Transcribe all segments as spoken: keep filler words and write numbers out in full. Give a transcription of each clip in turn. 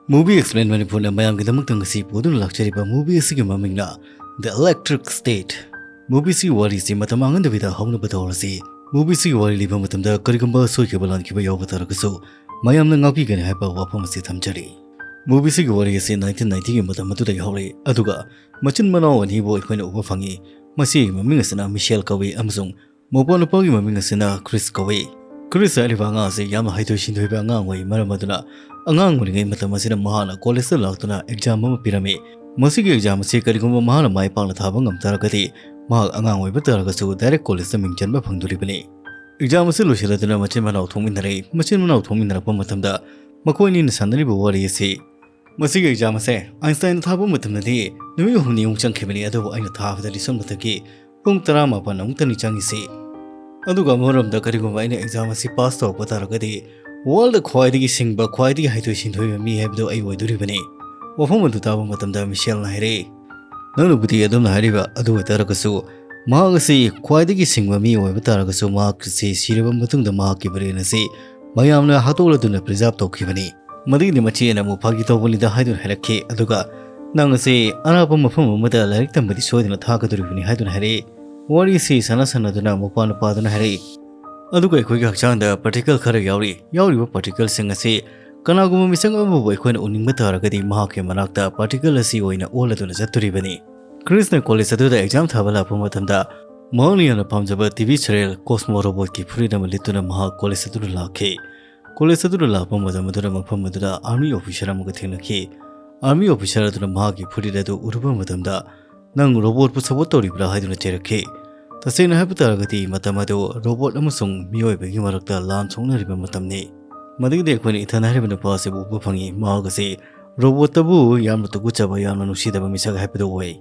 Movie Explain ꯃꯅꯤꯄꯨꯔꯅ ꯃꯌꯥꯝꯒꯤꯗꯃꯛꯇ ꯉꯁꯤ ꯄꯨꯗꯨꯅ ꯂꯥꯛꯆꯔꯤꯕ movie ꯑꯁꯤꯒꯤ ꯃꯃꯤꯡꯅ The Electric State꯫ Movie ꯑꯁꯤꯒꯤ ꯋꯥꯔꯤꯁꯤ ꯃꯇꯝ ꯃꯥꯡꯍꯟꯗꯕꯤꯗ ꯍꯧꯅꯕ ꯇꯧꯔꯁꯤ꯫ Movie ꯑꯁꯤꯒꯤ ꯋꯥꯔꯤ ꯂꯤꯕ ꯃꯇꯝꯗ ꯀꯔꯤꯒꯨꯝꯕ ꯁꯣꯏꯈꯤꯕ ꯂꯥꯟꯈꯤꯕ ꯌꯥꯎꯕ ꯇꯥꯔꯒꯁꯨ ꯃꯌꯥꯝꯅ ꯉꯥꯛꯄꯤꯒꯅꯤ ꯍꯥꯏꯕ ꯋꯥꯐꯝ ꯑꯁꯤ ꯊꯝꯖꯔꯤ꯫ Movie ꯑꯁꯤꯒꯤ ꯋꯥꯔꯤ ꯑꯁꯤ nineteen ninetyꯒꯤ ꯃꯇꯝ ꯑꯗꯨꯗꯒꯤ ꯍꯧꯔꯛꯏ, ꯑꯗꯨꯒ ꯃꯆꯤꯟ ꯃꯅꯥꯎ ꯑꯅꯤꯕꯨ ꯑꯩꯈꯣꯏꯅ ꯎꯕ ꯐꯪꯉꯤ꯫ ꯃꯁꯤꯒꯤ ꯃꯃꯤꯡ ꯑꯁꯤꯅ ꯃꯤꯁꯦꯜ ꯀꯧꯏ ꯑꯃꯁꯨꯡ ꯃꯧꯄ꯭ꯋꯥ ꯅꯨꯄꯥꯒꯤ ꯃꯃꯤꯡ ꯑꯁꯤꯅ ꯀ꯭ꯔꯤꯁ ꯀꯧꯏ꯫ ꯀ꯭ꯔꯤꯁ ꯍꯥꯏꯔꯤꯕ ꯑꯉꯥꯡ ꯑꯁꯤ ꯌꯥꯝꯅ ꯍꯩꯊꯣꯏ ꯁꯤꯡꯊꯣꯏꯕ ꯑꯉꯥꯡ ꯑꯣꯏ꯫ ꯃꯔꯝ ꯑꯗꯨꯅ ꯑꯉꯥꯡ ꯑꯣꯏꯔꯤꯉꯩ ꯃꯇꯝ ꯑꯁꯤꯗ ꯃꯍꯥꯛꯅ ꯀꯣꯂꯦꯖꯇ ꯂꯥꯛꯇꯨꯅ ꯑꯦꯛꯖꯥꯝ ꯑꯃ ꯄꯤꯔꯝꯃꯤ꯫ ꯃꯁꯤꯒꯤ ꯑꯦꯛꯖꯥꯝ ꯑꯁꯤ ꯀꯔꯤꯒꯨꯝꯕ ꯃꯍꯥꯛꯅ ꯃꯥꯏ ꯄꯥꯛꯅ ꯊꯥꯕ ꯉꯝ ꯇꯥꯔꯒꯗꯤ ꯃꯍꯥꯛ ꯑꯉꯥꯡ ꯑꯣꯏꯕ ꯇꯥꯔꯒꯁꯨ ꯗꯥꯏꯔꯦꯛ ꯀꯣꯂꯦꯖꯇ ꯃꯤꯡ ꯆꯟꯕ ꯐꯪꯗꯣꯔꯤꯕꯅꯤ꯫ ꯑꯦꯛꯖꯥꯝ ꯑꯁꯤ ꯂꯣꯏꯁꯤꯜꯂꯗꯨꯅ ꯃꯆꯤꯟ ꯃꯅꯥꯎ ꯊꯣꯛꯃꯤꯟꯅꯔꯛꯏ꯫ ꯃꯆꯤꯟ ꯃꯅꯥꯎ ꯊꯣꯛꯃꯤꯟꯅꯔꯛꯄ ꯃꯇꯝꯗ ꯃꯈꯣꯏ ꯑꯅꯤꯅ ꯁꯥꯟꯅꯔꯤꯕ ꯋꯥꯔꯤ ꯑꯁꯤ, ꯃꯁꯤꯒꯤ ꯑꯦꯛꯖꯥꯝ ꯑꯁꯦ ꯑꯥꯏꯟꯁꯇꯥꯏꯟꯅ ꯊꯥꯕ ꯃꯇꯝꯗꯗꯤ ꯅꯨꯃꯤꯠ ꯍꯨꯝꯅꯤꯃꯨꯛ ꯆꯪꯈꯤꯕꯅꯤ, ꯑꯗꯨꯕꯨ ꯑꯩꯅ ꯊꯥꯕꯗꯗꯤ ꯁꯣꯝꯗ ꯊꯛꯀꯤ ꯄꯨꯡ ꯇꯔꯥꯃꯥꯄꯟ ꯑꯃꯨꯛꯇꯅꯤ ꯆꯪꯉꯤꯁꯤ꯫ ꯑꯗꯨꯒ ꯑꯃꯔꯣꯝꯗ ꯀꯔꯤꯒꯨꯝꯕ ꯑꯩꯅ ꯑꯦꯛꯖꯥꯝ ꯑꯁꯤ ꯄꯥꯁ ꯇꯧꯔꯛꯄ ꯇꯥꯔꯒꯗꯤ ꯋꯥꯔꯜꯗ ꯈ꯭ꯋꯥꯏꯗꯒꯤ ꯁꯤꯡꯕ, ꯈ꯭ꯋꯥꯏꯗꯒꯤ ꯍꯩꯊꯣꯏ ꯁꯤꯡꯊꯣꯏꯕ ꯃꯤ ꯍꯥꯏꯕꯗꯨ ꯑꯩ ꯑꯣꯏꯗꯣꯔꯤꯕꯅꯤ꯫ ꯋꯥꯐꯝ ꯑꯗꯨ ꯇꯥꯕ ꯃꯇꯝꯗ ꯃꯤꯁꯦꯜꯅ ꯍꯥꯏꯔꯛꯏ, "ꯅꯪꯅꯕꯨꯗꯤ ꯑꯗꯨꯝꯅ ꯍꯥꯏꯔꯤꯕ ꯑꯗꯨ ꯑꯣꯏꯇꯥꯔꯒꯁꯨ ꯃꯍꯥꯛ ꯑꯁꯤ ꯈ꯭ꯋꯥꯏꯗꯒꯤ ꯁꯤꯡꯕ ꯃꯤ ꯑꯣꯏꯕ ꯇꯥꯔꯒꯁꯨ ꯃꯍꯥꯛꯁꯤ ꯁꯤꯔꯕ ꯃꯇꯨꯡꯗ ꯃꯍꯥꯛꯀꯤ ꯕ꯭ꯔꯦꯟ ꯑꯁꯤ ꯃꯌꯥꯝꯅ ꯍꯥꯠꯇꯣꯛꯂꯗꯨꯅ ꯄ꯭ꯔꯤꯖꯥꯕ ꯇꯧꯈꯤꯕꯅꯤ꯫ ꯃꯗꯨꯒꯤꯗꯤ ꯃꯆꯦꯅ ꯑꯃꯨꯛ ꯐꯥꯒꯤ ꯇꯧꯕꯅꯤꯗ" ꯍꯥꯏꯗꯨꯅ ꯍꯥꯏꯔꯛꯈꯤ꯫ ꯑꯗꯨꯒ "ꯅꯪ ꯑꯁꯤ ꯑꯔꯥꯞꯄ ꯃꯐꯝ ꯑꯃꯗ ꯂꯥꯏꯔꯤꯛ ꯇꯝꯕꯗꯤ ꯁꯣꯏꯗꯅ ꯊꯥꯒꯗꯧꯔꯤꯕꯅꯤ" ꯍꯥꯏꯗꯨꯅ ꯍꯥꯏꯔꯛꯏ꯫ ꯋꯥꯔꯤꯁꯤ ꯁꯥꯟꯅ ꯁꯥꯟꯅꯗꯨꯅ ꯃꯧꯄ꯭ꯋꯥ ꯅꯨꯄꯥꯗꯨꯅ ꯍꯥꯏꯔꯛꯏ, "ꯑꯗꯨꯒ ꯑꯩꯈꯣꯏꯒꯤ ꯍꯛꯆꯥꯡꯗ ꯄꯥꯔꯇꯤꯀꯜ ꯈꯔ ꯌꯥꯎꯔꯤ꯫ ꯌꯥꯎꯔꯤꯕ ꯄꯥꯔꯇꯤꯀꯜꯁꯤꯡ ꯑꯁꯤ ꯀꯅꯥꯒꯨꯝꯕ ꯃꯤꯁꯛ ꯑꯃꯕꯨ ꯑꯩꯈꯣꯏꯅ ꯎꯅꯤꯡꯕ ꯇꯥꯔꯒꯗꯤ ꯃꯍꯥꯛꯀꯤ ꯃꯅꯥꯛꯇ ꯄꯥꯔꯇꯤꯀꯜ ꯑꯁꯤ ꯑꯣꯏꯅ ꯑꯣꯜꯂꯗꯨꯅ ꯆꯠꯇꯣꯔꯤꯕꯅꯤ"꯫ ꯀ꯭ꯔꯤꯁꯅ ꯀꯣꯂꯦꯖ ꯑꯗꯨꯗ ꯑꯦꯛꯖꯥꯝ ꯊꯥꯕ ꯂꯥꯛꯄ ꯃꯇꯝꯗ ꯃꯍꯥꯛꯅ ꯌꯥꯝꯅ ꯄꯥꯝꯖꯕ ꯇꯤ ꯚꯤ ꯁꯤꯔꯤꯌꯦꯜ ꯀꯣꯁꯃꯣ ꯔꯣꯕꯣꯠꯀꯤ ꯐꯨꯔꯤꯠ ꯑꯃ ꯂꯤꯠꯇꯨꯅ ꯃꯍꯥꯛ ꯀꯣꯂꯦꯖ ꯑꯗꯨꯗ ꯂꯥꯛꯈꯤ꯫ ꯀꯣꯂꯦꯖ ꯑꯗꯨꯗ ꯂꯥꯛꯄ ꯃꯇꯝ ꯑꯗꯨꯗ ꯃꯐꯝ ꯑꯗꯨꯗ ꯑꯥꯔꯃꯤ ꯑꯣꯐꯤꯁꯥꯔ ꯑꯃꯒ ꯊꯦꯡꯅꯈꯤ꯫ ꯑꯥꯔꯃꯤ ꯑꯣꯐꯤꯁꯥꯔ ꯑꯗꯨꯅ ꯃꯍꯥꯛꯀꯤ ꯐꯨꯔꯤꯠ ꯑꯗꯨ ꯎꯔꯨꯕ ꯃꯇꯝꯗ, "ꯅꯪ ꯔꯣꯕꯣꯠꯄꯨ ꯁꯄꯣꯔꯠ ꯇꯧꯔꯤꯕ꯭ꯔꯥ?" ꯍꯥꯏꯗꯨꯅ ꯆꯩꯔꯛꯈꯤ꯫ ꯇꯁꯦꯡꯅ ꯍꯥꯏꯕ ꯇꯥꯔꯒꯗꯤ ꯃꯇꯝ ꯑꯗꯨ ꯔꯣꯕꯣꯠ ꯑꯃꯁꯨꯡ ꯃꯤꯑꯣꯏꯕꯒꯤ ꯃꯔꯛꯇ ꯂꯥꯟ ꯁꯣꯛꯅꯔꯤꯕ ꯃꯇꯝꯅꯤ꯫ ꯃꯗꯨꯒꯤꯗꯤ ꯑꯩꯈꯣꯏꯅ ꯏꯊꯟ ꯍꯥꯏꯔꯤꯕ ꯅꯨꯄꯥ ꯑꯁꯤꯕꯨ ꯎꯕ ꯐꯪꯉꯤ꯫ ꯃꯍꯥꯛ ꯑꯁꯤ ꯔꯣꯕꯣꯠꯇꯕꯨ ꯌꯥꯝꯅ ꯇꯨꯀꯠꯆꯕ, ꯌꯥꯝꯅ ꯅꯨꯡꯁꯤꯗꯕ ꯃꯤꯁꯛ ꯍꯥꯏꯕꯗꯨ ꯑꯣꯏ꯫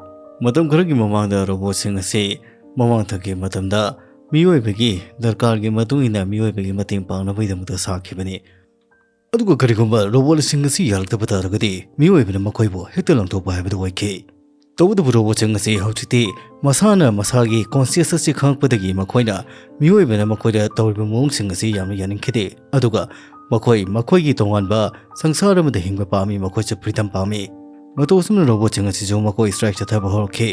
ꯃꯇꯝ ꯈꯔꯒꯤ ꯃꯃꯥꯡꯗ ꯔꯣꯕꯣꯠꯁꯤꯡ ꯑꯁꯤ ꯃꯃꯥꯡ ꯊꯪꯒꯤ ꯃꯇꯝꯗ ꯃꯤꯑꯣꯏꯕꯒꯤ ꯗꯔꯀꯥꯔꯒꯤ ꯃꯇꯨꯡ ꯏꯟꯅ ꯃꯤꯑꯣꯏꯕꯒꯤ ꯃꯇꯦꯡ ꯄꯥꯡꯅꯕꯒꯤꯗꯃꯛꯇ ꯁꯥꯈꯤꯕꯅꯤ꯫ ꯑꯗꯨꯒ ꯀꯔꯤꯒꯨꯝꯕ ꯔꯣꯕꯣꯠꯁꯤꯡ ꯑꯁꯤ ꯌꯥꯔꯛꯇꯕ ꯇꯥꯔꯒꯗꯤ ꯃꯤꯑꯣꯏꯕꯅ ꯃꯈꯣꯏꯕꯨ ꯍꯦꯛꯇ ꯂꯪꯊꯣꯛꯄ ꯍꯥꯏꯕꯗꯨ ꯑꯣꯏꯈꯤ꯫ ꯇꯧꯕꯇꯕꯨ ꯔꯣꯕꯣꯠꯁꯤꯡ ꯑꯁꯤ ꯍꯧꯖꯤꯛꯇꯤ ꯃꯁꯥꯅ ꯃꯁꯥꯒꯤ ꯀꯣꯟꯁꯤꯌꯁ ꯑꯁꯤ ꯈꯪꯂꯛꯄꯗꯒꯤ ꯃꯈꯣꯏꯅ ꯃꯤꯑꯣꯏꯕꯅ ꯃꯈꯣꯏꯗ ꯇꯧꯔꯤꯕ ꯃꯑꯣꯡꯁꯤꯡ ꯑꯁꯤ ꯌꯥꯝꯅ ꯌꯥꯅꯤꯡꯈꯤꯗꯦ꯫ ꯑꯗꯨꯒ ꯃꯈꯣꯏ ꯃꯈꯣꯏꯒꯤ ꯇꯣꯉꯥꯟꯕ ꯁꯪꯁꯥꯔ ꯑꯃꯗ ꯍꯤꯡꯕ ꯄꯥꯝꯃꯤ, ꯃꯈꯣꯏꯁꯨ freedom ꯄꯥꯝꯃꯤ꯫ ꯃꯇꯧ ꯑꯁꯨꯝꯅ ꯔꯣꯕꯣꯠꯁꯤꯡ ꯑꯁꯤꯁꯨ ꯃꯈꯣꯏ strike ꯆꯠꯊꯕ ꯍꯧꯔꯛꯈꯤ꯫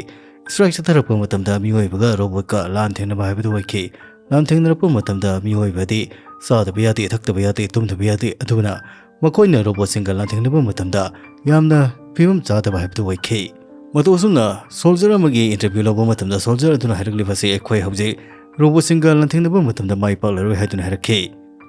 Strike ꯆꯠꯊꯔꯛꯄ ꯃꯇꯝꯗ ꯃꯤꯑꯣꯏꯕꯒ ꯔꯣꯕꯣꯠꯀ ꯂꯥꯟ ꯊꯦꯡꯅꯕ ꯍꯥꯏꯕꯗꯨ ꯑꯣꯏꯈꯤ꯫ ꯂꯥꯟ ꯊꯦꯡꯅꯔꯛꯄ ꯃꯇꯝꯗ ꯃꯤꯑꯣꯏꯕꯗꯤ ꯆꯥꯗꯕ ꯌꯥꯗꯦ, ꯊꯛꯇꯕ ꯌꯥꯗꯦ, ꯇꯨꯝꯗꯕ ꯌꯥꯗꯦ꯫ ꯑꯗꯨꯅ ꯃꯈꯣꯏꯅ ꯔꯣꯕꯣꯠꯁꯤꯡꯒ ꯂꯥꯟꯊꯦꯡꯅꯕ ꯃꯇꯝꯗ ꯌꯥꯝꯅ ꯐꯤꯕꯝ ꯆꯥꯗꯕ ꯍꯥꯏꯕꯗꯨ ꯑꯣꯏꯈꯤ꯫ ꯃꯇꯧ ꯑꯁꯨꯝꯅ soldier ꯑꯃꯒꯤ interview ꯂꯧꯕ ꯃꯇꯝꯗ soldier ꯑꯗꯨꯅ ꯍꯥꯏꯔꯛꯂꯤꯕꯁꯤ ꯑꯩꯈꯣꯏ ꯍꯧꯖꯤꯛ ꯔꯣꯕꯣꯠꯁꯤꯡꯒ ꯂꯥꯟꯊꯦꯡꯅꯕ ꯃꯇꯝꯗ ꯃꯥꯏ ꯄꯥꯛꯂꯔꯣꯏ ꯍꯥꯏꯗꯨꯅ ꯍꯥꯏꯔꯛꯈꯤ꯫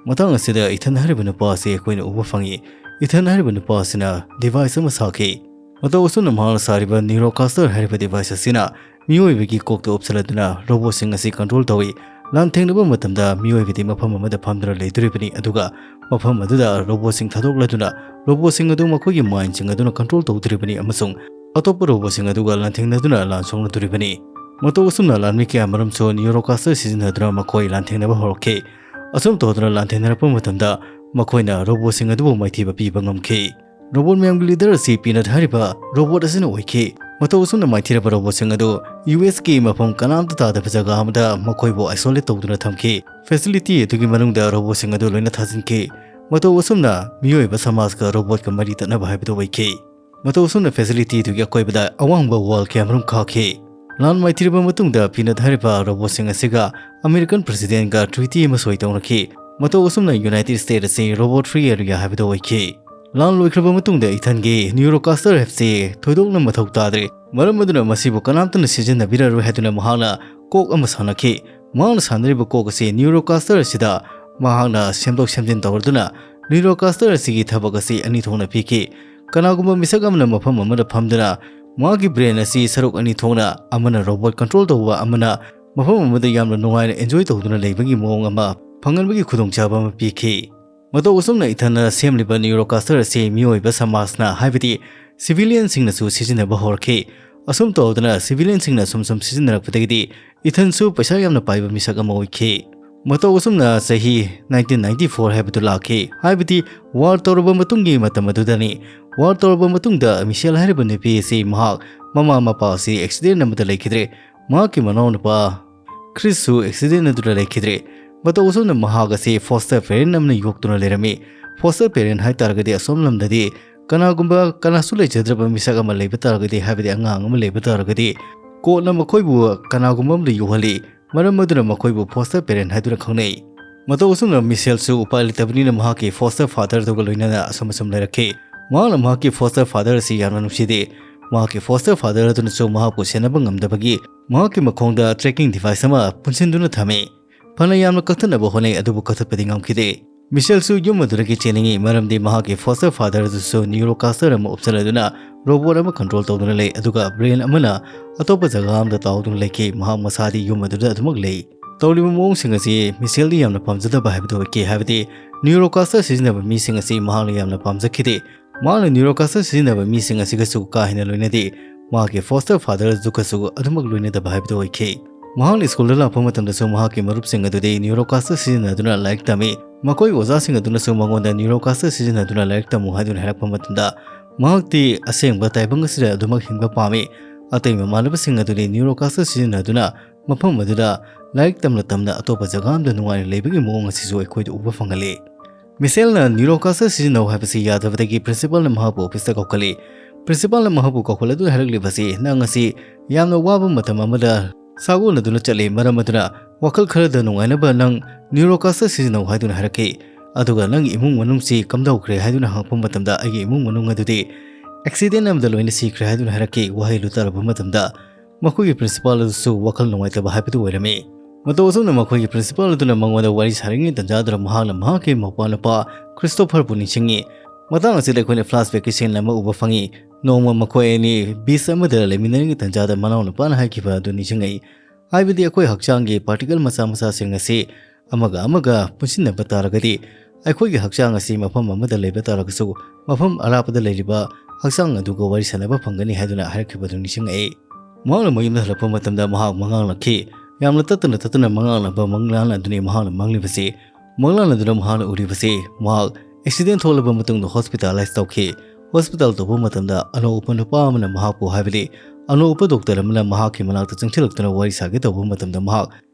ꯃꯇꯥꯡ ꯑꯁꯤꯗ ꯏꯊꯟ ꯍꯥꯏꯔꯤꯕ ꯅꯨꯄꯥ ꯑꯁꯤ ꯑꯩꯈꯣꯏꯅ ꯎꯕ ꯐꯪꯏ꯫ ꯏꯊꯟ ꯍꯥꯏꯔꯤꯕ ꯅꯨꯄꯥ ꯑꯁꯤꯅ device ꯑꯃ ꯁꯥꯈꯤ꯫ ꯃꯇꯧ ꯑꯁꯨꯝꯅ ꯃꯍꯥꯛꯅ ꯁꯥꯔꯤꯕ Neurocaster ꯍꯥꯏꯔꯤꯕ device ꯑꯁꯤꯅ ꯃꯤꯑꯣꯏꯕꯒꯤ ꯀꯣꯛꯇ ꯎꯞꯁꯜꯂꯗꯨꯅ ꯔꯣꯕꯣꯠꯁꯤꯡ ꯑꯁꯤ control ꯇꯧꯏ꯫ ꯂꯥꯟꯊꯦꯡꯅꯕ ꯃꯇꯝꯗ ꯃꯤꯑꯣꯏꯕꯗꯤ ꯃꯐꯝ ꯑꯃꯗ ꯐꯝꯗꯨꯅ ꯂꯩꯗꯣꯔꯤꯕꯅꯤ, ꯑꯗꯨꯒ ꯃꯐꯝ ꯑꯗꯨꯗ ꯔꯣꯕꯣꯠꯁꯤꯡ ꯊꯥꯗꯣꯛꯂꯗꯨꯅ ꯔꯣꯕꯣꯠꯁꯤꯡ ꯑꯗꯨ ꯃꯈꯣꯏꯒꯤ mindꯁꯤꯡ ꯑꯗꯨꯅ control ꯇꯧꯗꯣꯔꯤꯕꯅꯤ ꯑꯃꯁꯨꯡ ꯑꯇꯣꯞꯄ ꯔꯣꯕꯣꯠꯁꯤꯡ ꯑꯗꯨꯒ ꯂꯥꯟꯊꯦꯡꯅꯗꯨꯅ ꯂꯥꯟ ꯁꯣꯛꯅꯗꯣꯔꯤꯕꯅꯤ꯫ ꯃꯇꯧ ꯑꯁꯨꯝꯅ ꯂꯥꯟꯃꯤ ꯀꯌꯥꯃꯔꯨꯝꯁꯨ Neurocaster ꯁꯤꯖꯤꯟꯅꯗꯨꯅ ꯃꯈꯣꯏ ꯂꯥꯟꯊꯦꯡꯅꯕ ꯍꯧꯔꯛꯈꯤ꯫ ꯑꯁꯨꯝ ꯇꯧꯗꯨꯅ ꯂꯥꯟꯊꯦꯡꯅꯔꯛꯄ ꯃꯇꯝꯗ ꯃꯈꯣꯏꯅ ꯔꯣꯕꯣꯠꯁꯤꯡ ꯑꯗꯨꯕꯨ ꯃꯥꯏꯊꯤꯕ ꯄꯤꯕ ꯉꯝꯈꯤ꯫ ꯔꯣꯕꯣꯠ ꯃꯌꯥꯝꯒꯤ leader ꯑꯁꯤ Peanut ꯍꯥꯏꯔꯤꯕ ꯔꯣꯕꯣꯠ ꯑꯁꯤꯅ ꯑꯣꯏꯈꯤ꯫ ꯃꯇꯧ ꯑꯁꯨꯝꯅ ꯃꯥꯏꯊꯤꯔꯕ ꯔꯣꯕꯣꯠꯁꯤꯡ ꯑꯗꯨ ꯌꯨ ꯑꯦꯁꯀꯤ ꯃꯐꯝ ꯀꯅꯥꯝꯇ ꯇꯥꯗꯕ ꯖꯒꯥ ꯑꯃꯗ ꯃꯈꯣꯏꯕꯨ isolate ꯇꯧꯗꯨꯅ ꯊꯝꯈꯤ꯫ Facility ꯑꯗꯨꯒꯤ ꯃꯅꯨꯡꯗ ꯔꯣꯕꯣꯠꯁꯤꯡ ꯑꯗꯨ ꯂꯣꯏꯅ ꯊꯥꯖꯤꯟꯈꯤ꯫ ꯃꯇꯧ ꯑꯁꯨꯝꯅ ꯃꯤꯑꯣꯏꯕ ꯁꯃꯥꯖꯀ ꯔꯣꯕꯣꯠꯀ ꯃꯔꯤ ꯇꯠꯅꯕ ꯍꯥꯏꯕꯗꯨ ꯑꯣꯏꯈꯤ꯫ ꯃꯇꯧ ꯑꯁꯨꯝꯅ facility ꯑꯗꯨꯒꯤ ꯑꯀꯣꯏꯕꯗ ꯑꯋꯥꯡꯕ wall ꯀꯌꯥꯃꯔꯨꯝ ꯈꯥꯛꯈꯤ꯫ ꯂꯥꯟ ꯃꯥꯏꯊꯤꯔꯕ ꯃꯇꯨꯡꯗ Peanut ꯍꯥꯏꯔꯤꯕ ꯔꯣꯕꯣꯠꯁꯤꯡ ꯑꯁꯤꯒ American Presidentꯒ treaty ꯑꯃ ꯁꯣꯏ ꯇꯧꯅꯈꯤ꯫ ꯃꯇꯧ ꯑꯁꯨꯝꯅ United States ꯑꯁꯤ robot free area ꯍꯥꯏꯕꯗꯨ ꯑꯣꯏꯈꯤ꯫ ꯂꯥꯟ ꯂꯣꯏꯈ꯭ꯔꯕ ꯃꯇꯨꯡꯗ Ethanꯒꯤ Neurocaster ꯍꯥꯏꯕꯁꯤ ꯊꯣꯏꯗꯣꯛꯅ ꯃꯊꯧ ꯇꯥꯗ꯭ꯔꯦ꯫ ꯃꯔꯝ ꯑꯗꯨꯅ ꯃꯁꯤꯕꯨ ꯀꯅꯥꯝꯇꯅ ꯁꯤꯖꯤꯟꯅꯕꯤꯔꯔꯣꯏ ꯍꯥꯏꯗꯨꯅ ꯃꯍꯥꯛꯅ ꯀꯣꯛ ꯑꯃ ꯁꯥꯟꯅꯈꯤ꯫ ꯃꯍꯥꯛꯅ ꯁꯥꯟꯅꯔꯤꯕ ꯀꯣꯛ ꯑꯁꯤ Neurocaster ꯑꯁꯤꯗ ꯃꯍꯥꯛꯅ ꯁꯦꯝꯗꯣꯛ ꯁꯦꯝꯖꯤꯟ ꯇꯧꯔꯗꯨꯅ Neurocaster ꯑꯁꯤꯒꯤ ꯊꯕꯛ ꯑꯁꯤ ꯑꯅꯤ ꯊꯣꯛꯅ ꯄꯤꯈꯤ꯫ ꯀꯅꯥꯒꯨꯝꯕ ꯃꯤꯁꯛ ꯑꯃꯅ ꯃꯐꯝ ꯑꯃꯗ ꯐꯝꯗꯨꯅ ꯃꯍꯥꯛꯀꯤ brain ꯑꯁꯤ ꯁꯔꯨꯛ ꯑꯅꯤ ꯊꯣꯛꯅ, ꯑꯃꯅ robot control ꯇꯧꯕ, ꯑꯃꯅ ꯃꯐꯝ ꯑꯃꯗ ꯌꯥꯝꯅ ꯅꯨꯡꯉꯥꯏꯅ enjoy ꯇꯧꯗꯨꯅ ꯂꯩꯕꯒꯤ ꯃꯑꯣꯡ ꯑꯃ ꯐꯪꯍꯟꯕꯒꯤ ꯈꯨꯗꯣꯡꯆꯥꯕ ꯑꯃ ꯄꯤꯈꯤ꯫ ꯃꯇꯧ ꯑꯁꯨꯝꯅ Ethanꯅ ꯁꯦꯝꯂꯤꯕ Neurocaster ꯑꯁꯤ ꯃꯤꯑꯣꯏꯕ ꯁꯃꯥꯖꯅ, ꯍꯥꯏꯕꯗꯤ civilianꯁꯤꯡꯅꯁꯨ ꯁꯤꯖꯤꯟꯅꯕ ꯍꯧꯔꯛꯈꯤ꯫ ꯑꯁꯨꯝ ꯇꯧꯗꯅ civilianꯁꯤꯡꯅ ꯁꯨꯝ ꯁꯨꯝ ꯁꯤꯖꯤꯟꯅꯔꯛꯄꯗꯒꯤꯗꯤ Ethanꯁꯨ ꯄꯩꯁꯥ ꯌꯥꯝꯅ ꯄꯥꯏꯕ ꯃꯤꯁꯛ ꯑꯃ ꯑꯣꯏꯈꯤ꯫ ꯃꯇꯧ ꯑꯁꯨꯝꯅ ꯆꯍꯤ nineteen ninety four ꯍꯥꯏꯕꯗꯨ ꯂꯥꯛꯈꯤ, ꯍꯥꯏꯕꯗꯤ war ꯇꯧꯔꯕ ꯃꯇꯨꯡꯒꯤ ꯃꯇꯝ ꯑꯗꯨꯗꯅꯤ꯫ War ꯇꯧꯔꯕ ꯃꯇꯨꯡꯗ Michelle ꯍꯥꯏꯔꯤꯕ ꯅꯨꯄꯤ ꯑꯁꯤ ꯃꯍꯥꯛ ꯃꯃꯥ ꯃꯄꯥ ꯑꯁꯤ accident ꯑꯃꯗ ꯂꯩꯈꯤꯗ꯭ꯔꯦ꯫ ꯃꯍꯥꯛꯀꯤ ꯃꯅꯥꯎꯅꯨꯄꯥ Chrisꯁꯨ accident ꯑꯗꯨꯗ ꯂꯩꯈꯤꯗ꯭ꯔꯦ꯫ ꯃꯇꯧ ꯑꯁꯨꯝꯅ ꯃꯍꯥꯛ ꯑꯁꯤ foster parent ꯑꯃꯅ ꯌꯣꯛꯇꯨꯅ ꯂꯩꯔꯝꯃꯤ꯫ Foster parent ꯍꯥꯏ ꯇꯥꯔꯒꯗꯤ ꯑꯁꯣꯝ ꯂꯝꯗꯗꯤ ꯀꯅꯥꯒꯨꯝꯕ ꯀꯅꯥꯁꯨ ꯂꯩꯖꯗ꯭ꯔꯕ ꯃꯤꯁꯛ ꯑꯃ ꯂꯩꯕ ꯇꯥꯔꯒꯗꯤ, ꯍꯥꯏꯕꯗꯤ ꯑꯉꯥꯡ ꯑꯃ ꯂꯩꯕ ꯇꯥꯔꯒꯗꯤ, ꯀꯣꯔꯠꯅ ꯃꯈꯣꯏꯕꯨ ꯀꯅꯥꯒꯨꯝꯕ ꯑꯃꯗ ꯌꯣꯛꯍꯜꯂꯤ꯫ ꯃꯔꯝ ꯑꯗꯨꯅ ꯃꯈꯣꯏꯕꯨ foster parent ꯍꯥꯏꯗꯨꯅ ꯈꯪꯅꯩ꯫ ꯃꯇꯧ ꯑꯁꯨꯝꯅ ꯃꯤꯁꯦꯜꯁꯨ ꯎꯄꯥꯏ ꯂꯩꯇꯕꯅꯤꯅ ꯃꯍꯥꯛꯀꯤ foster father ꯑꯗꯨꯒ ꯂꯣꯏꯅꯅ ꯑꯁꯨꯝ ꯑꯁꯨꯝ ꯂꯩꯔꯛꯈꯤ꯫ ꯃꯍꯥꯛꯅ ꯃꯍꯥꯛꯀꯤ foster father ꯑꯁꯤ ꯌꯥꯝꯅ ꯅꯨꯡꯁꯤꯗꯦ꯫ ꯃꯍꯥꯛꯀꯤ foster father ꯑꯗꯨꯅꯁꯨ ꯃꯍꯥꯛꯄꯨ ꯁꯦꯟꯅꯕ ꯉꯝꯗꯕꯒꯤ ꯃꯍꯥꯛꯀꯤ ꯃꯈꯣꯡꯗ tracking device ꯑꯃ ꯄꯨꯟꯁꯤꯟꯗꯨꯅ ꯊꯝꯃꯤ꯫ ꯐꯅ ꯌꯥꯝꯅ ꯀꯛꯊꯠꯅꯕ ꯍꯣꯠꯅꯩ, ꯑꯗꯨꯕꯨ ꯀꯛꯊꯠꯄꯗꯤ ꯉꯝꯈꯤꯗꯦ꯫ ꯃꯤꯁꯦꯜꯁꯨ ꯌꯨꯝ ꯑꯗꯨꯗꯒꯤ ꯆꯦꯟꯅꯤꯡꯏ, ꯃꯔꯝꯗꯤ ꯃꯍꯥꯛꯀꯤ foster father ꯑꯗꯨꯁꯨ neurocaster ꯑꯃ ꯎꯞꯆꯜꯂꯗꯨꯅ robot ꯑꯃ control ꯇꯧꯗꯨꯅ ꯂꯩ, ꯑꯗꯨꯒ brain ꯑꯃꯅ ꯑꯇꯣꯞꯄ ꯖꯒꯥ ꯑꯃꯗ ꯇꯥꯎꯗꯨꯅ ꯂꯩꯈꯤ꯫ ꯃꯍꯥꯛ ꯃꯁꯥꯗꯤ ꯌꯨꯝ ꯑꯗꯨꯗ ꯑꯗꯨꯃꯛ ꯂꯩ꯫ ꯇꯧꯔꯤꯕ ꯃꯑꯣꯡꯁꯤꯡ ꯑꯁꯤ ꯃꯤꯁꯦꯜꯗꯤ ꯌꯥꯝꯅ ꯄꯥꯝꯖꯗꯕ ꯍꯥꯏꯕꯗꯨ ꯑꯣꯏꯈꯤ, ꯍꯥꯏꯕꯗꯤ neurocaster ꯁꯤꯖꯤꯟꯅꯕ ꯃꯤꯁꯤꯡ ꯑꯁꯤ ꯃꯍꯥꯛꯅ ꯌꯥꯝꯅ ꯄꯥꯝꯖꯈꯤꯗꯦ꯫ ꯃꯍꯥꯛꯅ neurocaster ꯁꯤꯖꯤꯟꯅꯕ ꯃꯤꯁꯤꯡ ꯑꯁꯤꯒꯁꯨ ꯀꯥ ꯍꯦꯟꯅ ꯂꯣꯏꯅꯗꯦ꯫ ꯃꯍꯥꯛꯀꯤ foster father ꯑꯗꯨꯒꯁꯨ ꯑꯗꯨꯃꯛ ꯂꯣꯏꯅꯗꯕ ꯍꯥꯏꯕꯗꯨ ꯑꯣꯏꯈꯤ꯫ ꯃꯍꯥꯛꯅ ꯁ꯭ꯀꯨꯜꯗ ꯂꯥꯛꯄ ꯃꯇꯝꯗꯁꯨ ꯃꯍꯥꯛꯀꯤ ꯃꯔꯨꯞꯁꯤꯡ ꯑꯗꯨꯗꯤ neurocaster ꯁꯤꯖꯤꯟꯅꯗꯨꯅ ꯂꯥꯏꯔꯤꯛ ꯇꯝꯃꯤ꯫ ꯃꯈꯣꯏ ꯑꯣꯖꯥꯁꯤꯡ ꯑꯗꯨꯅꯁꯨ ꯃꯉꯣꯟꯗ neurocaster ꯁꯤꯖꯤꯟꯅꯗꯨꯅ ꯂꯥꯏꯔꯤꯛ ꯇꯝꯃꯨ ꯍꯥꯏꯗꯨꯅ ꯍꯥꯏꯔꯛꯄ ꯃꯇꯝꯗ, ꯃꯍꯥꯛꯇꯤ ꯑꯁꯦꯡꯕ ꯇꯥꯏꯕꯪ ꯑꯁꯤꯗ ꯑꯗꯨꯃꯛ ꯍꯤꯡꯕ ꯄꯥꯝꯃꯤ꯫ ꯑꯇꯩ ꯃꯃꯥꯟꯅꯕꯁꯤꯡ ꯑꯗꯨꯗꯤ neurocaster ꯁꯤꯖꯤꯟꯅꯗꯨꯅ ꯃꯐꯝ ꯑꯗꯨꯗ ꯂꯥꯏꯔꯤꯛ ꯇꯝꯅ ꯇꯝꯅ ꯑꯇꯣꯞꯄ ꯖꯒꯥ ꯑꯃꯗ ꯅꯨꯡꯉꯥꯏꯅ ꯂꯩꯕꯒꯤ ꯃꯑꯣꯡ ꯑꯁꯤꯁꯨ ꯑꯩꯈꯣꯏꯗ ꯎꯕ ꯐꯪꯍꯜꯂꯤ꯫ ꯃꯤꯁꯦꯜꯅ neurocaster ꯁꯤꯖꯤꯟꯅꯧ ꯍꯥꯏꯕꯁꯤ ꯌꯥꯗꯕꯗꯒꯤ principalꯅ ꯃꯍꯥꯛꯄꯨ officeꯇ ꯀꯧꯈꯠꯂꯤ꯫ Principalꯅ ꯃꯍꯥꯛꯄꯨ ꯀꯧꯈꯠꯂꯗꯨꯅ ꯍꯥꯏꯔꯛꯂꯤꯕꯁꯤ, "ꯅꯪ ꯑꯁꯤ ꯌꯥꯝꯅ ꯋꯥꯕ ꯃꯇꯝ ꯑꯃꯗ ꯁꯥꯒꯣꯟꯅꯗꯨꯅ ꯆꯠꯂꯤ, ꯃꯔꯝ ꯑꯗꯨꯅ ꯋꯥꯈꯜ ꯈꯔꯗ ꯅꯨꯡꯉꯥꯏꯅꯕ ꯅꯪ neurocaster ꯁꯤꯖꯤꯟꯅꯧ" ꯍꯥꯏꯗꯨꯅ ꯍꯥꯏꯔꯛꯈꯤ꯫ ꯑꯗꯨꯒ "ꯅꯪꯒꯤ ꯏꯃꯨꯡ ꯃꯅꯨꯡꯁꯤ ꯀꯝꯗꯧꯈ꯭ꯔꯦ?" ꯍꯥꯏꯗꯨꯅ ꯍꯪꯉꯛꯄ ꯃꯇꯝꯗ, "ꯑꯩꯒꯤ ꯏꯃꯨꯡ ꯃꯅꯨꯡ ꯑꯗꯨꯗꯤ accident ꯑꯃꯗ ꯂꯣꯏꯅ ꯁꯤꯈ꯭ꯔꯦ" ꯍꯥꯏꯗꯨꯅ ꯍꯥꯏꯔꯛꯈꯤ꯫ ꯋꯥꯍꯩ ꯑꯗꯨ ꯇꯥꯔꯕ ꯃꯇꯝꯗ, ꯃꯈꯣꯏꯒꯤ principal ꯑꯗꯨꯁꯨ ꯋꯥꯈꯜ ꯅꯨꯡꯉꯥꯏꯇꯕ ꯍꯥꯏꯕꯗꯨ ꯑꯣꯏꯔꯝꯃꯤ꯫ ꯃꯇꯧ ꯑꯁꯨꯝꯅ ꯃꯈꯣꯏꯒꯤ principal ꯑꯗꯨꯅ ꯃꯉꯣꯟꯗ ꯋꯥꯔꯤ ꯁꯥꯔꯤꯉꯩ ꯇꯟꯖꯥꯗꯨꯗ ꯃꯍꯥꯛꯅ ꯃꯍꯥꯛꯀꯤ ꯃꯧꯄ꯭ꯋꯥꯅꯨꯄꯥ Christopherꯕꯨ ꯅꯤꯡꯁꯤꯡꯉꯤ꯫ ꯃꯇꯥꯡ ꯑꯁꯤꯗ ꯑꯩꯈꯣꯏꯅ flashbackꯀꯤ scene ꯑꯃ ꯎꯕ ꯐꯪꯉꯤ꯫ ꯅꯣꯡꯃ ꯃꯈꯣꯏ ꯑꯅꯤ beach ꯑꯃꯗ ꯂꯩꯃꯤꯟꯅꯔꯤꯉꯩ ꯇꯟꯖꯥꯗ ꯃꯅꯥꯎꯅꯨꯄꯥꯅ ꯍꯥꯏꯈꯤꯕ ꯑꯗꯨ ꯅꯤꯡꯁꯤꯡꯉꯛꯏ꯫ ꯍꯥꯏꯕꯗꯤ ꯑꯩꯈꯣꯏ ꯍꯛꯆꯥꯡꯒꯤ particle ꯃꯆꯥ ꯃꯆꯥꯁꯤꯡ ꯑꯁꯤ ꯑꯃꯒ ꯑꯃꯒ ꯄꯨꯟꯁꯤꯟꯅꯕ ꯇꯥꯔꯒꯗꯤ, ꯑꯩꯈꯣꯏꯒꯤ ꯍꯛꯆꯥꯡ ꯑꯁꯤ ꯃꯐꯝ ꯑꯃꯗ ꯂꯩꯕ ꯇꯥꯔꯒꯁꯨ, ꯃꯐꯝ ꯑꯔꯥꯞꯄꯗ ꯂꯩꯔꯤꯕ ꯍꯛꯆꯥꯡ ꯑꯗꯨꯒ ꯋꯥꯔꯤ ꯁꯥꯟꯅꯕ ꯐꯪꯒꯅꯤ ꯍꯥꯏꯗꯨꯅ ꯍꯥꯏꯔꯛꯈꯤꯕꯗꯨ ꯅꯤꯡꯁꯤꯡꯉꯛꯏ꯫ ꯃꯍꯥꯛꯅ ꯃꯌꯨꯝꯗ ꯍꯜꯂꯛꯄ ꯃꯇꯝꯗ ꯃꯍꯥꯛ ꯃꯪꯂꯥꯛꯅꯈꯤ꯫ ꯌꯥꯝꯅ ꯇꯠꯇꯅ ꯇꯠꯇꯅ ꯃꯪꯂꯥꯛꯅꯕ ꯃꯪꯂꯥꯟ ꯑꯗꯨꯅꯤ ꯃꯍꯥꯛꯅ ꯃꯪꯂꯤꯕꯁꯤ꯫ ꯃꯪꯂꯥꯟ ꯑꯗꯨꯗ ꯃꯍꯥꯛꯅ ꯎꯔꯤꯕꯁꯤ, ꯃꯍꯥꯛ accident ꯊꯣꯛꯂꯕ ꯃꯇꯨꯡꯗ hospitalize ꯇꯧꯈꯤ꯫ Hospital ꯇꯧꯕ ꯃꯇꯝꯗ ꯑꯅꯧꯕ ꯅꯨꯄꯥ ꯑꯃꯅ ꯃꯍꯥꯛꯄꯨ, ꯍꯥꯏꯕꯗꯤ ꯑꯅꯧꯕ doctor ꯑꯃꯅ ꯃꯍꯥꯛꯀꯤ ꯃꯅꯥꯛꯇ ꯆꯪꯁꯤꯜꯂꯛꯇꯨꯅ ꯋꯥꯔꯤ ꯁꯥꯒꯦ ꯇꯧꯕ ꯃꯇꯝꯗ ꯃꯍꯥꯛ